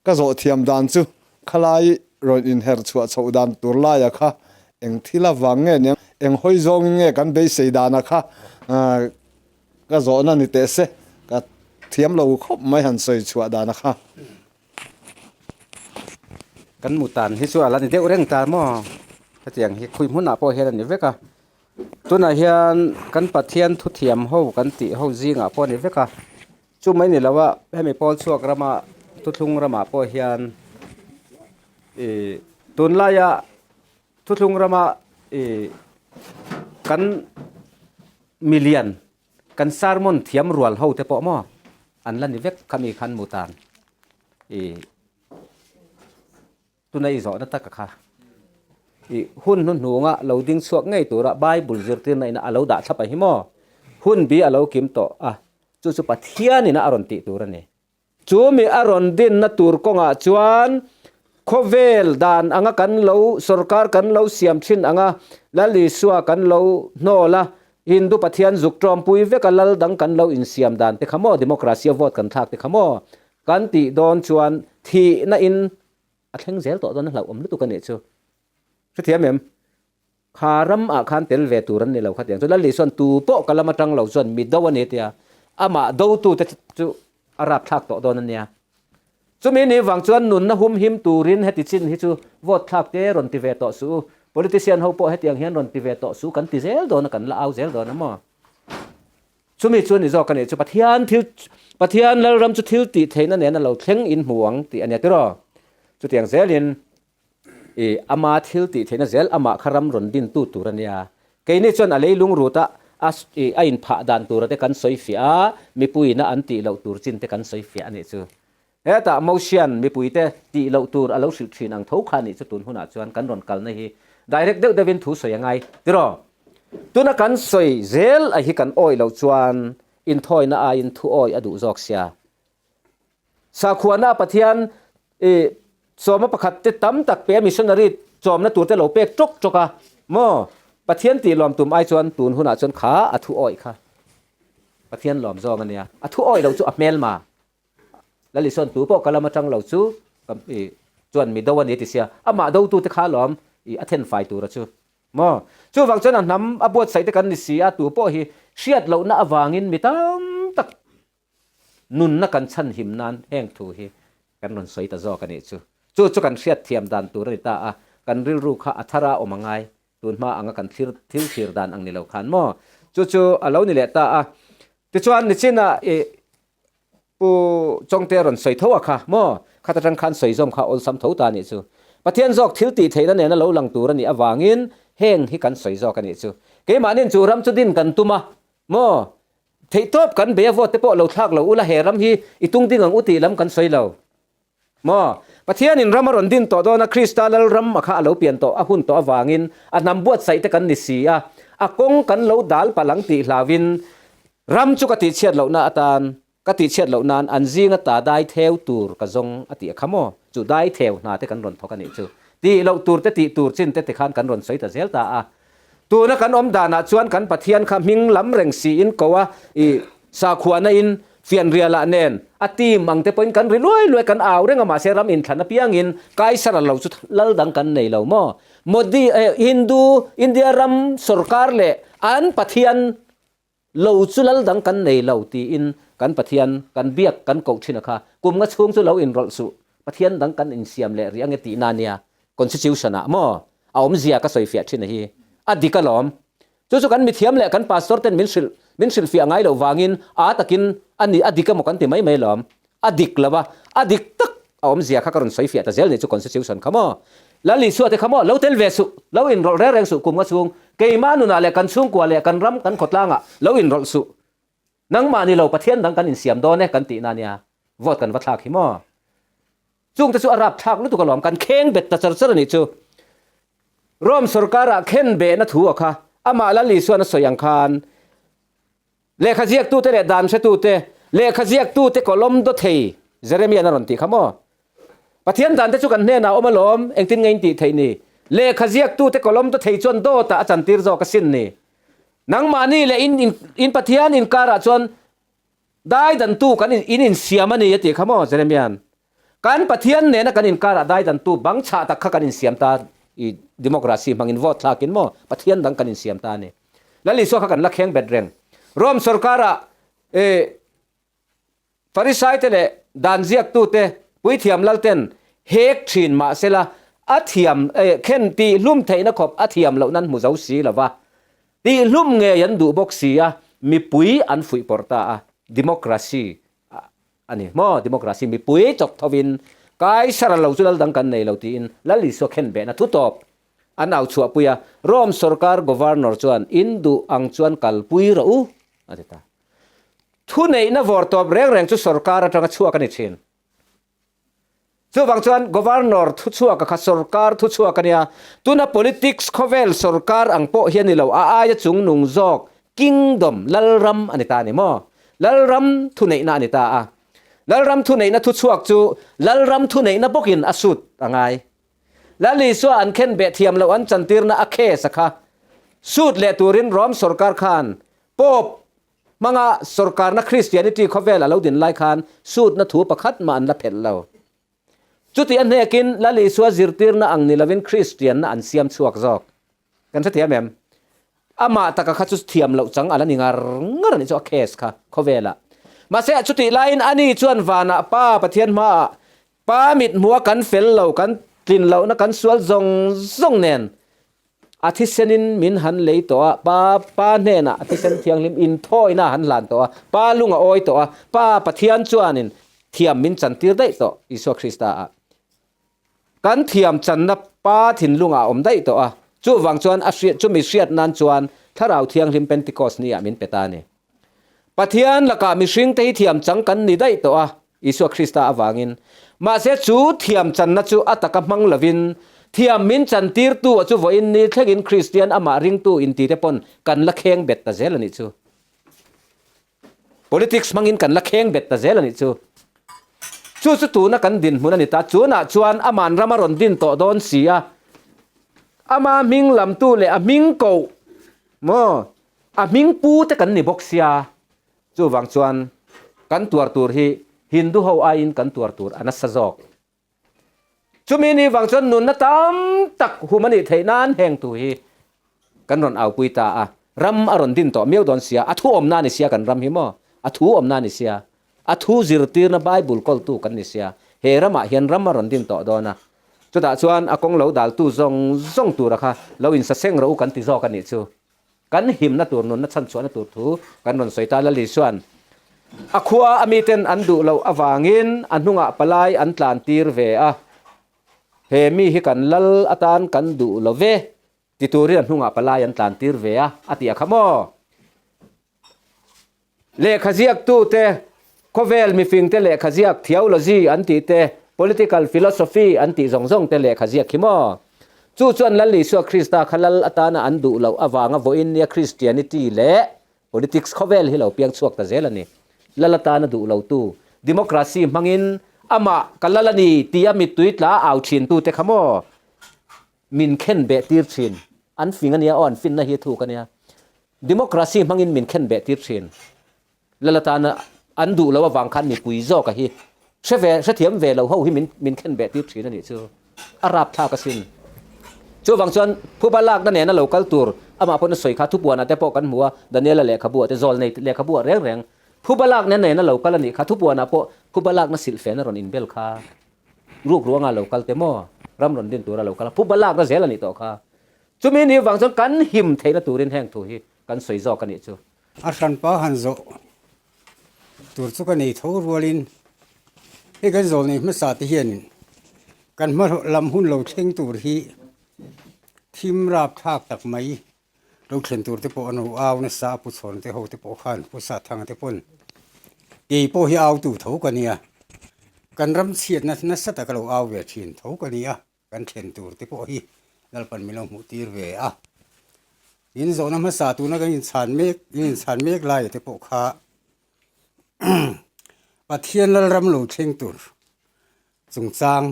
ka zawh thiam dan chu. Khalai rawn inher chhuah chhoh dan tur laia kha eng thil avang nge nia, eng hawi zawngin nge kan beisei dana kha ka zawhna ni teh se, ka thiam lo khawp mai han sawi chhuah dana kha. Kan mutan hi chu a la ni deuh reng ta maw? Hetiang hi khui hmunah pawh hian a ni vek a, tunah hian kan Pathian thuthiam ho kan tih ho zingah pawh a ni vek a. Chu mai ni lo a, hemi pawl chhuak rama thuthlung ramah pawh hian ih tunlaia thuthlung rama ih kan milian kan sermon thiam rual ho te pawh maw an la ni vek khami khan mutan ih Tuna i zawhna taka kha i hun hnuhnunga lo ding chhuak ngei tura Bible zirtirna ina a lo dah thlap a hi maw? Hun bi a lo kim tawh a, chu chu Pathianina a rawn tih tur a ni. Chu mi a rawn dinna tur kawngah chuan khawvel dan anga kan lo sorkar kan lo siam thin anga Lal Isua kan lo hnawl a, Hindu Pathian zuk tawmpui veka lal dang kan lo insiam dan te kha maw, democracy a vote kan thlak te kha maw kan tih dawn chuan thihna in A thleng zel tawh dawn a hlauhawm lutuk a nih chu. Hrethiam em? Kha ram ah khan tel ve tur an ni lo khatiang chu Lal Isuan tu pawh ka lam atang lo chuan mi do a ni tia amah dotu te chu a rap thlak tawh dawn a nia. Chumi ni vang chuan nunna hum him turin heti chin hi chu vote thlak te rawn ti ve tawh suh u. Politician ho pawh hetiang hian rawn ti ve tawh suh kan ti zel dawn a kan la au zel dawn a maw? Chumi chu a ni zawk a nih chu Pathian thil Pathian Lalram chu thil tih theihna nena lo thleng in hmu ang tih a nia tiraw? Chutiang zelin i ama thil tih theihna zel amah kha ram rawn dintu tur a nia. Keini chuan a leilung ruta a i a inphah dan tura te kan sawi fiah a, mipuiina an tih loh tur chin te kan sawi fiah a nih chu. Hetah Mosian mipuite tih loh tur a lo hrilh thin ang tho kha nih chu tun hunah chuan kan rawn kalna hi direct deuh deuhin thu sawi a ngai tiraw? Tuna kan sawi zel a hi kan awih loh chuan inthawina aiin thu awih a duh zawk sia. Sakhuana Pathian i sawma pakhat te tam tak pe a missionary chawmna tur te lo pek tawk tawk a maw? Pathian tih lawm tum ai chuan tun hunah chuan kha a thu awih kha Pathian lawm zawng a nia. A thu awih loh chu a hmelma. Lal Isuan tu pawh ka lam atang lo chu ka i chuan mi do a ni ti sia, amah dotu te kha alawm i a then fai tura chu maw? Chuvang chuan a hnam a buatsaih te kan ni si a, tu pawh hi hriat lohna avangin mi tam tak nunna kan chhan him nan heng thu hi kan rawn sawi ta zawk a nih chu. Chu chu kan hriat thiam dan tur a ni ta a, kan rilru kha a thara awm a ngai, tun hma anga kan thlir thil thlir dan ang ni lo khan maw? Chu chu a lo ni leh ta a, tichuan nichinah i Pu Chawngte rawn sawi tho a kha maw? Khat atang khan sawi zawm kha awlsam tho ta a nih chu. Pathian zawk thil tih theihna nena lo lang tur a nih avangin heng hi kan sawi zawk a nih chu. Keimahnin chu ram chu din kan tum a maw? Theihtawp kan bei a vote te pawh lo thlak lo ula he ram hi i tung ding ang u tih lam kan sawi lo maw? Pathianin ram a rawn din tawh dawn a, Krista lal ram a kha a lo pian tawh a hun tawh avangin a hnam buatsaih te kan ni si a, a kawng kan lo dal palh ang tih hlauhin Ram chu ka tihchhiat lohna atan, ka tihchhiat loh nan an zinga ta dai theu tur ka zawng a tih a kha maw? Chu dai theu hna te kan rawn thawk a nih chu. Tih loh tur te tih tur chin te tikhan kan rawn sawi ta zel ta a. Tuna kan awm danah chuan kan Pathian kha hming lam reng siin ko a, i sakhuana in fianrialah nen a team ang te pawhin kan ri luai luai kan au reng a mahse ram inthlan apiangin Kaisara lo chu lal dang kan nei lo maw? Modi, Hindu, India ram sorkar leh an Pathian Lo chu lal dang kan nei lo tiin kan Pathian kan biak kan koh thin a kha. Kum nga chhung chu lo inrawlh suh. Pathian dang kan insiam leh rih ange tihna nia. Constitution ah maw? A awmzia ka sawifiah thin a hi. A dik alawm. Chu chu kan mithiam leh kan pastor ten min hrilh min hrilhfiah ngai loh vangin a takin a ni a dik emaw kan ti mai mai alawm. A dik lo a, a dik tak a awmzia kha ka rawn sawifiah ta zel nih chu constitution kha maw. Lal Isua te kha maw lo tel ve suh, lo inrawlh reng reng suh kum nga chhung, keimah nunah leh kan chhungkua leh kan ram kan khawtlangah lo inrawlh suh. Nangmah ni lo Pathian dang kan insiam dawn e kan tihna nia, vote kan va thlak hi maw. Chungte chu a rap thlak lutuk alawm, kan kheng bet ta char char a nih chu. Rome sorkarah khen behna thu a kha, amah Lal Isuan a sawi ang khan lehkha ziaktute leh dan hretute, lehkha ziaktute kawlawm daw thei Jeremian a rawn tih kha maw. Pathian dante chu kan hnenah a awm alawm, engtin nge in tih theih ni? Lehkha ziaktute kawlawm daw thei chuan dawtah a chantir zawk asin ni. Nangmahni leh in in Pathian inkarah chuan daidantu kan in insiam a ni a tih kha maw Jeremian? Kan Pathian nena kan inkarah daidantu bang chhah tak kha kan insiam ta i democracy hmangin vote thlakin maw Pathian dang kan insiam ta a ni. Lal Isua kha kan la kheng bet reng. Rome sorkarah eh Farisaite leh dan ziaktute puithiam lalten hek thin mah sela a thiam khen tihhlum theihna khawp a thiam loh nan hmu zo si lo va, tihhlum ngei an duh bawk si a, mipui an fuih pawrh ta a, democracy a ni maw, democracy mipui chawk thovin Kaisara lo chu lal dang kan nei lo tiin Lal Isua khen behna thu tawp an au chhuahpui a, Rome sorkar governor chuan in duh ang chuan kalpui rawh u a ti ta. Thuneihna vawr tawp reng reng chu sorkar atanga chhuak a ni thin. Chuvang chuan Governor thuchhuaka kha sorkar thuchhuak a nia. Tuna politics khawvel sorkar ang pawh hi a ni lo, a aia chungnung zawk Kingdom, Lalram a ni ta a ni maw? Lalram thuneihna a ni ta a. Lalram thuneihna thuchhuak chu Lalram thuneihna bawkin a sut a ngai. Lal Isua an khenbeh thiam loh an chantirna a case a kha sut leh turin Rome sorkar khan Pope hmanga sorkarna Christianity khawvel a lo din lai khan sutna thu pakhat mah an la phelh lo. Chuti a hnekin Lal Isua zirtirna ang ni lovin Christianna an siam chhuak zawk. Kan hrethiam em? Amah taka kha chu thiam loh chang a la ni ngar ngar a nih chu a case kha khawvelah. Mahse chutih laiin ani chuan vanah Pa Pathian hmaah Pa mithmuha kan fel lo, kan tlin lohna kan sual zawng zawng nen A thisenin min han lei tawh a, Pa, Pa hnenah a thisen thianghlim inthawina a han hlan tawh a, Pa lung a awi tawh a, Pa Pathian chuanin thiam min chantir daih tawh, Isua Krista ah. Kan thiam channa Pa thinlungah a awm daih tawh a, chuvang chuan a hriat, chumi hriat nan chuan Thlarau Thianghlim Pentecost ni ah min pe ta a ni. Pathian lakah mihringte hi thiam chang kan ni daih tawh a, Isua Krista avangin. Mahse chu thiam channa chu a taka hmang lovin, thiam min chantirtu a chu vawiin ni thlengin Kristian amah ringtu intite pawn kan la kheng bet ta zel a nih chu. Politics hmangin kan la kheng bet ta zel a nih chu. Chu chu tuna kan dinhmun a ni ta. Chunah chuan aman ram a rawn din tawh dawn si a, ama hming lamtu leh a hming koh maw, a hming pu te kan ni bawk sia. Chuvang chuan kan tuar tur hi Hindu ho aiin kan tuar tur a nasa zawk. Chumi ni vang chuan nunna tam tak hum a nih theih nan heng tu hi kan rawn aupui ta a, ram a rawn din tawh miau dawn sia, a thu awmna a ni sia kan ram hi maw, a thu awmna a ni sia, a thu zirtirna Bible kawltu kan ni sia, he ramah hian ram a rawn din tawh dawn a, chutah chuan a kawng lo daltu zawng zawng tura kha lo insaseng rawh u kan ti zawk a nih chu. Kan himna tur nunna chhanchhuahna tur thu kan rawn sawi ta. Lal Isua'n a khua a miten an duh loh avangin a hnungah palai an tlan tir ve a, He mi hi kan lal atan kan duh lo ve ti turin a hnungah palai an tlan tir ve a, a ti a kha maw? Lehkha ziaktute, khawvel mifingte lehkha ziak theology an tih te, political philosophy an tih zawng zawng te lehkha ziak hi maw? Chu chuan Lal Isua Krista kha lal atana an duh loh avanga vawiin nia Christianity leh politics khawvel hi lo piang chhuak ta zel a ni. Lal atana duh lotu, democracy hmangin amah ka lal a ni tia mittui tla au thintute kha maw? Min khen beh tir thin. An fing a nia aw, an finna hi a thuk a nia. Democracy hmangin min khen beh tir thin. Lal atana an duh loh avang khan mipui zawka hi hre ve, hrethiam ve lo ho hi min min khen beh tir thin a nih chu. A rapthlak asin. Chuvang chuan phuba lakna nena lo kal tur amah pawn a sawi kha thupuanah te pawh kan hmu a, Daniela lehkhabu ah te zawl nei lehkhabu ah reng reng phuba lakna nena lo kal a nih kha thupuanah pawh phuba lakna silhfen a rawn inbel kha. Ruk ruanga lo kal te maw? Ram rawn din tura lo kal a, phuba lakna zel a nih tawh kha. Chumi ni vang chuan kan him theihna turin heng thu hi kan sawi zawk a nih chu. A hranpa han zawh tur chu ka nei tho rualin hei kan zawl nei hmasa te hianin kan hma lam hun lo thleng tur hi thim rap thlak tak mai lo thlen tur te pawh an lo au nasa a pu chhawn te ho te pawh khan pu Sathanga te pawn kei pawh hi au tu tho ka nia kan ram chhiatna nasa taka lo au ve thin tho ka nia. Kan thlen tur te pawh hi Lalpan min lo hmuh tir ve a. Tin zawhna hmasa tuna kan inchhan mek, in inchhan mek laia te pawh kha Pathian Lalram lo thleng tur chungchang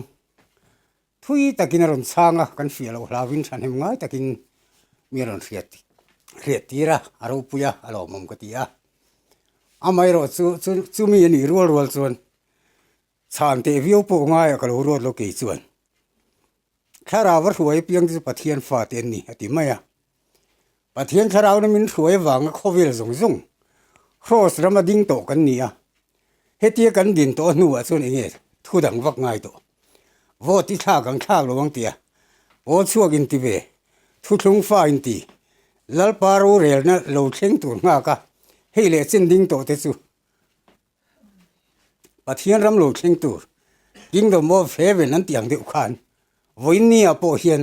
thui takin a rawn chhang a, kan hriah loh hlauhin thahnem ngai takin mi a rawn hriat hriat tir a, a ropui a, a lawmawm ka ti a. Amaherawh chu chumi a nih rual rual chuan Chhan teh viau pawh ngaiah ka lo ruat lo kei chuan. Thlarau a hruai apiang te chu Pathian fa te an ni a ti mai a. Pathian thlarauna min hruai avanga khawvel zawng zawng Kraws rama ding tawh kan ni a. Hetia kan din tawh hnuah chuan eng nge thu dang vak ngai tawh. Vote i thlak ang thlak lo ang tia pawl chhuak inti ve, thuthlung fa inti, Lalpa rorelna lo thleng tur nghak a, hei leh chin ding tawh te chu Pathian ram lo thleng tur Kingdom of Heaven an tih ang deuh khan vawiinnia pawh hian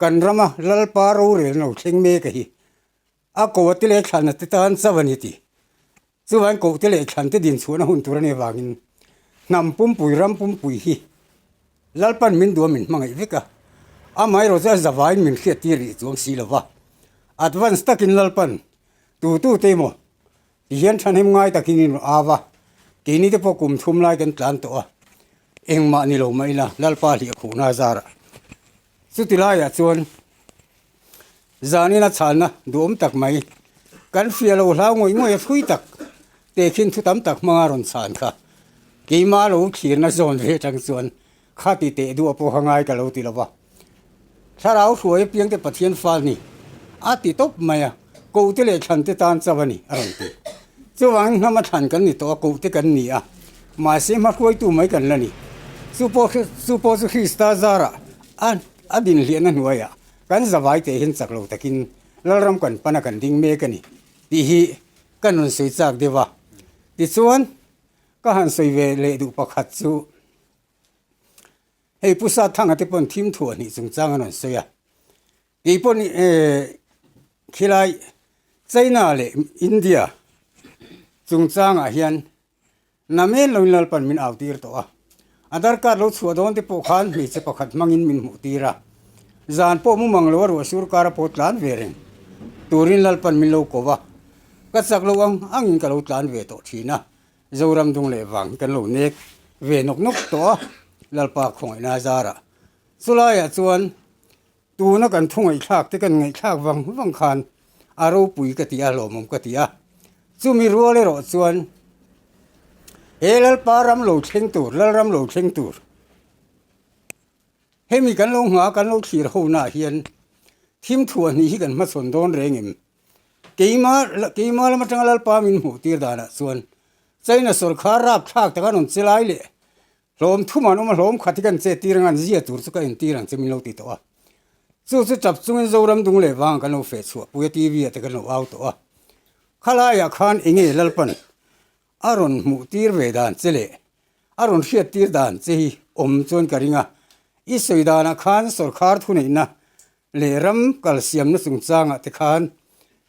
kan rama Lalpa rorel lo thleng mek a hi a ko te leh thlanna te tan chauh a ni tih. Chuvain koh te leh thlan te din chhuahna hun tur a nih avangin hnam pumpui ram pumpui hi Lalpan min duh a min hmangaih vek a, amaherawh chu a zavaiin min hriattir rih chuang si lo va. Advance takin Lalpan tutute emaw Ti hian thahnem ngai takin in rawn au a, keini te pawh kum thum lai kan tlan tawh a, engmah ni lo mah ila Lalpa hliah khuhna zarah. Chuti laiah chuan zanin a chhanna duhawm tak mai, kan fiah lo hlau ngawih ngawih a thui tak te khin thu tam tak hmanga rawn chhan kha keimah lo thlirna zawn ve atang chuan Kha ti teh duh a pawha ngai ka lo ti lo va. Thlarau hruai apiang te Pathian fal ni a ti tawp mai a, koh te leh thlan te tan chauh a ni a rawn ti. Chuvangin hnam a thlan kan ni tawh a, koh te kan ni a, mahse hma hruaitu mai kan la ni. Chu pawh chu pawh chu Krista zarah a a dinhliahna hnuaiah kan zavai teh hian chak lo takin Lalram kan pana kan ding mek a ni tih hi ka nun sawi chak deuh a. Tichuan ka han sawi ve leh duh pakhat chu Hei Pu Sathanga te pawn thim thuah hnih chungchang an rawn sawi a, kei pawn khilai China leh India chungchangah hian namen loin Lalpan min au tir tawh a, Aadhar card lo chhuah dawn te pawh khan hmeichhe pakhat hmangin min hmuh tir a, zan pawh mumang lo a ruah sur kar a pawh tlan ve reng turin Lalpan min lo ko va, ka chak lo ang angin ka lo tlan ve tawh thin a. Zoram dung leh vang hi kan lo nek ve nawk nawk tawh a, Lalpa khawngaihna zarah. Chulaiah chuan tuna kan thu ngaihthlak te kan ngaihthlak vang vang khan a ropui ka ti a, lawmawm ka ti a. Chumi rual erawh chuan he Lalpa ram lo thleng tur, Lalram lo thleng tur, hemi kan lo nghah kan lo thlir honaah hian thim thuah hnih hi kan hmachhawn dawn reng em? Keima keima lam atanga Lalpa min hmuh tir danah chuan China sawrkhar rapthlak taka rawn che lai leh hlawm thum an awm a, hlawm khat hi kan che tir anga an zia tur chu ka entir ang che min lo ti tawh a. Chu chu tap chungin Zoram dung leh vang kan lo feh chhuah pui a, TV ah te kan lo au tawh a. Khalaiah khan enge Lalpan a rawn hmuh tir ve dan che leh a rawn hriat tir dan che hi awm chuan ka ring a, i sawi danah khan sawrkhar thuneihna leh ram kal siamna chungchangah te khan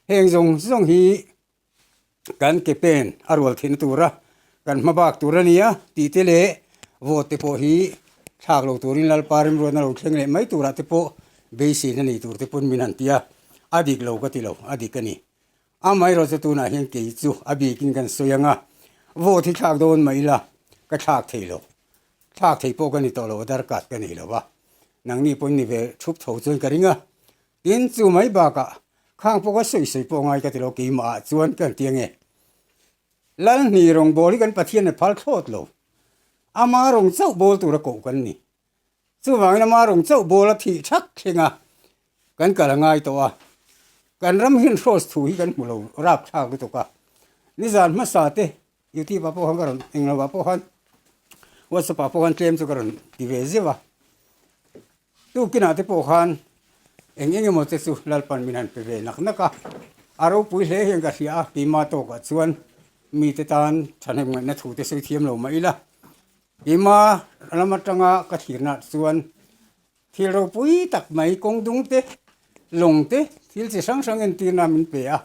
heng zawng zawng hi kan ke pen a rual theihna tura kan hma bak tur a ni a tih te leh vote te pawh hi thlak lo turin Lalpa remruatna lo thleng leh mai turah te pawh beiseina nei tur te pawn min han ti a, a dik lo ka ti lo, a dik a ni. Amaherawh chu tunah hian kei chu a bikin kan sawi ang a, vote hi thlak dawn mah ila ka thlak thei lo, thlak thei pawh ka ni tawh lo, Aadhaar card ka nei lo va, nangni pawhin ni ve thup tho chuan ka ring a, tin chu mai bakah khang pawh ka sawi sawi pawh ngai ka ti lo keimah ah chuan ka ti ange. Lalhni rawngbâwl hi kan Pathian a phal thlawt lo, ama rawng chauh bawl tura koh kan ni. Chuvangin ama rawng chauh bawl a thih thak thleng a, kan kal a ngai tawh a. Kan ram hian hraws thu hi kan hmu lo rapthlak lutuk a. Nizan hmasa te YouTube ah pawh khan ka rawn englo ah pawh khan WhatsApp ah pawh khan tlem chu ka rawn ti ve zeuh a. Tukinah te pawh khan eng eng emaw te chu Lalpan min han pe ve nak nak a, a ropui hle hian ka hria a, keimah tawkah chuan mite tan thahnem ngaihna thu te sawi thiam lo mah ila, keimah lam atanga ka thlirnaah chuan thil ropui tak mai kawng dung te, lawng te, thil chi hrang hrang entirna min pe a,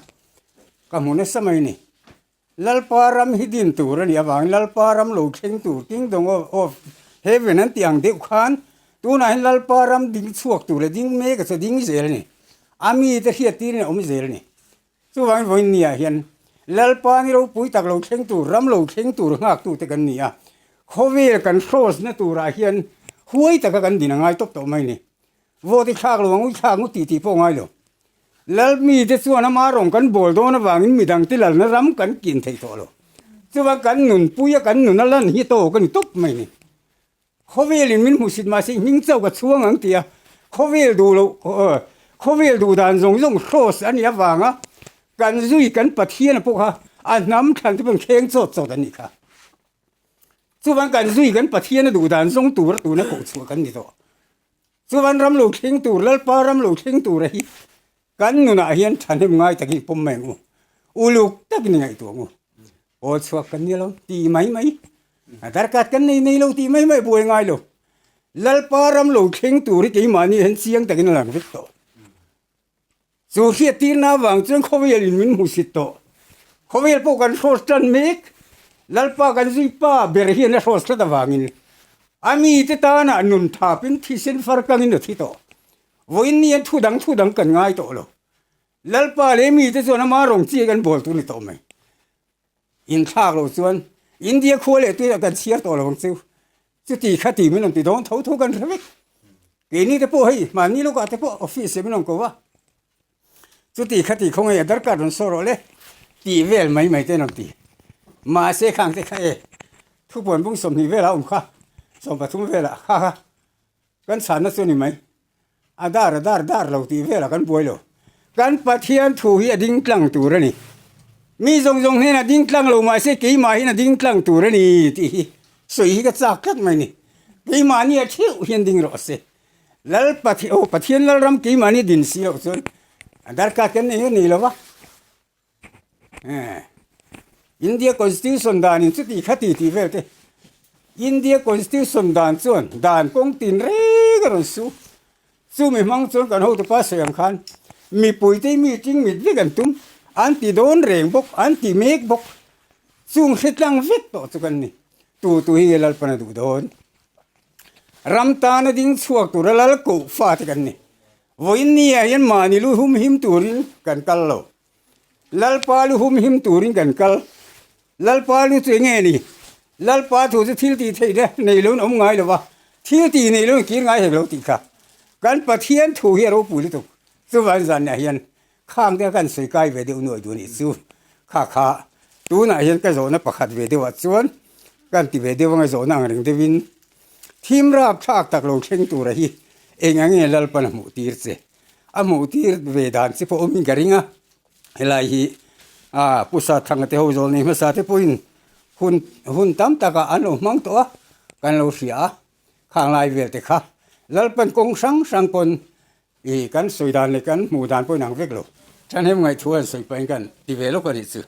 ka hmu nasa mai a ni. Lalpa ram hi din tur a nih avangin Lalpa ram lo thleng tur Kingdom of Heaven an tih ang deuh khan tunah hian Lalpa ram ding chhuak tur leh ding mek a chu ding zel a ni. A mite hriattirin a awm zel a ni. Chuvangin vawiin niah hian Lalpa ni ropui tak lo thleng tur, ram lo thleng tur nghaktute kan ni a. Khawvel kan hrawsna turah hian huai taka kan din a ngai tawp tawh mai a ni. Vote i thlak lo ang u, i thlak ngut tih tih pawh a ngai lo. Lal mite chuan ama rawng kan bawl dawn avangin midangte lalna ram kan kin thei tawh lo. Chuvang kan nunpuia kan nun a lan hi tawk a ni tawp mai ni. Khawvelin min hmuhsit mahse i hming chauh ka chhuang ang tia khawvel duh loh khawvel duh dan zawng zawng hraws a nih avanga kan zui kan Pathiana pawh kha a hnam thlan te pawh in thleng chawt chawt a nih kha. Chuvang kan zui kan Pathiana duh dan zawng tura tuna kohchhuah kan ni tawh. Chuan ram lo thleng tur, Lalpa ram lo thleng tura hi kan nunah hian thahnem ngai takin i pawm mai ang u. Uluk takin i ngaihtuah ang u. Aw chhuak kan nia lo tih mai mai, darkat kan nei nei lo tih mai mai buai ngai lo. Lalpa ram lo thleng tur hi keimahni hian chiang takin a lang vek tawh. Chu hriattirna avang chuan khawvelin min hmusit tawh. Khawvel pawh kan hrawt tan mek. Lalpa kan zui pa ber hian a hrawt tlat avangin a mite tanah nun thapin thisen far kangin a thi tawh. Vawiin nian thu dang thu dang kan ngai tawh lo. Lalpa leh mite chuan ama rawng chi kan bawl tur ni tawh mai. Inthlak lo chuan India khua leh tuiah kan chhiar tawh lo ang chu. Chuti kha ti min rawn ti dawn tho tho kan hre vek. Keini te pawh hei mahni lawkah te pawh office ah min rawn ko a. Chuti kha ti khawngaih a darkar rawn saw rawh le tih vel mai mai te an rawn ti. Mahse khang te kha e thupuan bung 20 velah a awm kha, 13 velah kha kha Kan chhanna chu a ni mai. A dar a dar dar lo tih velah kan buai lo. Kan Pathian thu hi a ding tlang tur a ni. Mi zawng zawng hnenah ding tlang lo mahse keimah hian a ding tlang tur a ni tih hi sawi hi ka chak tlat mai a ni. Keimahni a theuh hian ding rawh se. Lal Pathian aw Pathian Lalram keimahni din si loh chuan a darkar kan nei nei lo va. India Constitution dan in chuti khati tih vel te India Constitution dan chuan dan kawng tin reng a rawn su. Chumi hmang chuan kan hotupa sawi ang khan mipui te mi ting mit vek an tum, an ti dawn reng bawk, an ti mek bawk. Chung hre tlang vek tawh chu kan ni. Tu tu hi nge Lalpan a duh dawn? Ram tana ding chhuak tura lal koh fate kan ni. Vawiin nia hian mahni lu hum him turin kan kal lo. Lalpa lu hum him turin kan kal. Lalpa lu chu enge ni? Lalpa thu chu thil tih theih te nei loin awm ngai lo va, thil tih nei loin kir ngai hek lo tih kha. Kan Pathian thu hi a ropui lutuk. Chuvang zanah hian khang te kan sawi kai ve deuh nuai duh a nih chu. Kha kha tunah hian ka zawhna pakhat ve deuhah chuan kan ti ve deuh anga zawhna ang reng deuhin Thim rapthlak tak lo thleng tura hi eng ang nge Lalpan a hmuh tir che? A hmuh tir ve dan che pawh awmin ka ring a, helai hi a Pu Sathanga te ho zawl nei hmasa te pawhin hun hun tam takah an lo hmang tawh a, kan lo hria a, khang lai vel te kha Lalpan kawng hrang hrang pawn ih kan sawi dan leh kan hmuh dan pawhin ang vek lo. Thahnem ngaih thu an sawi pahin kan ti ve lawk a nih chu.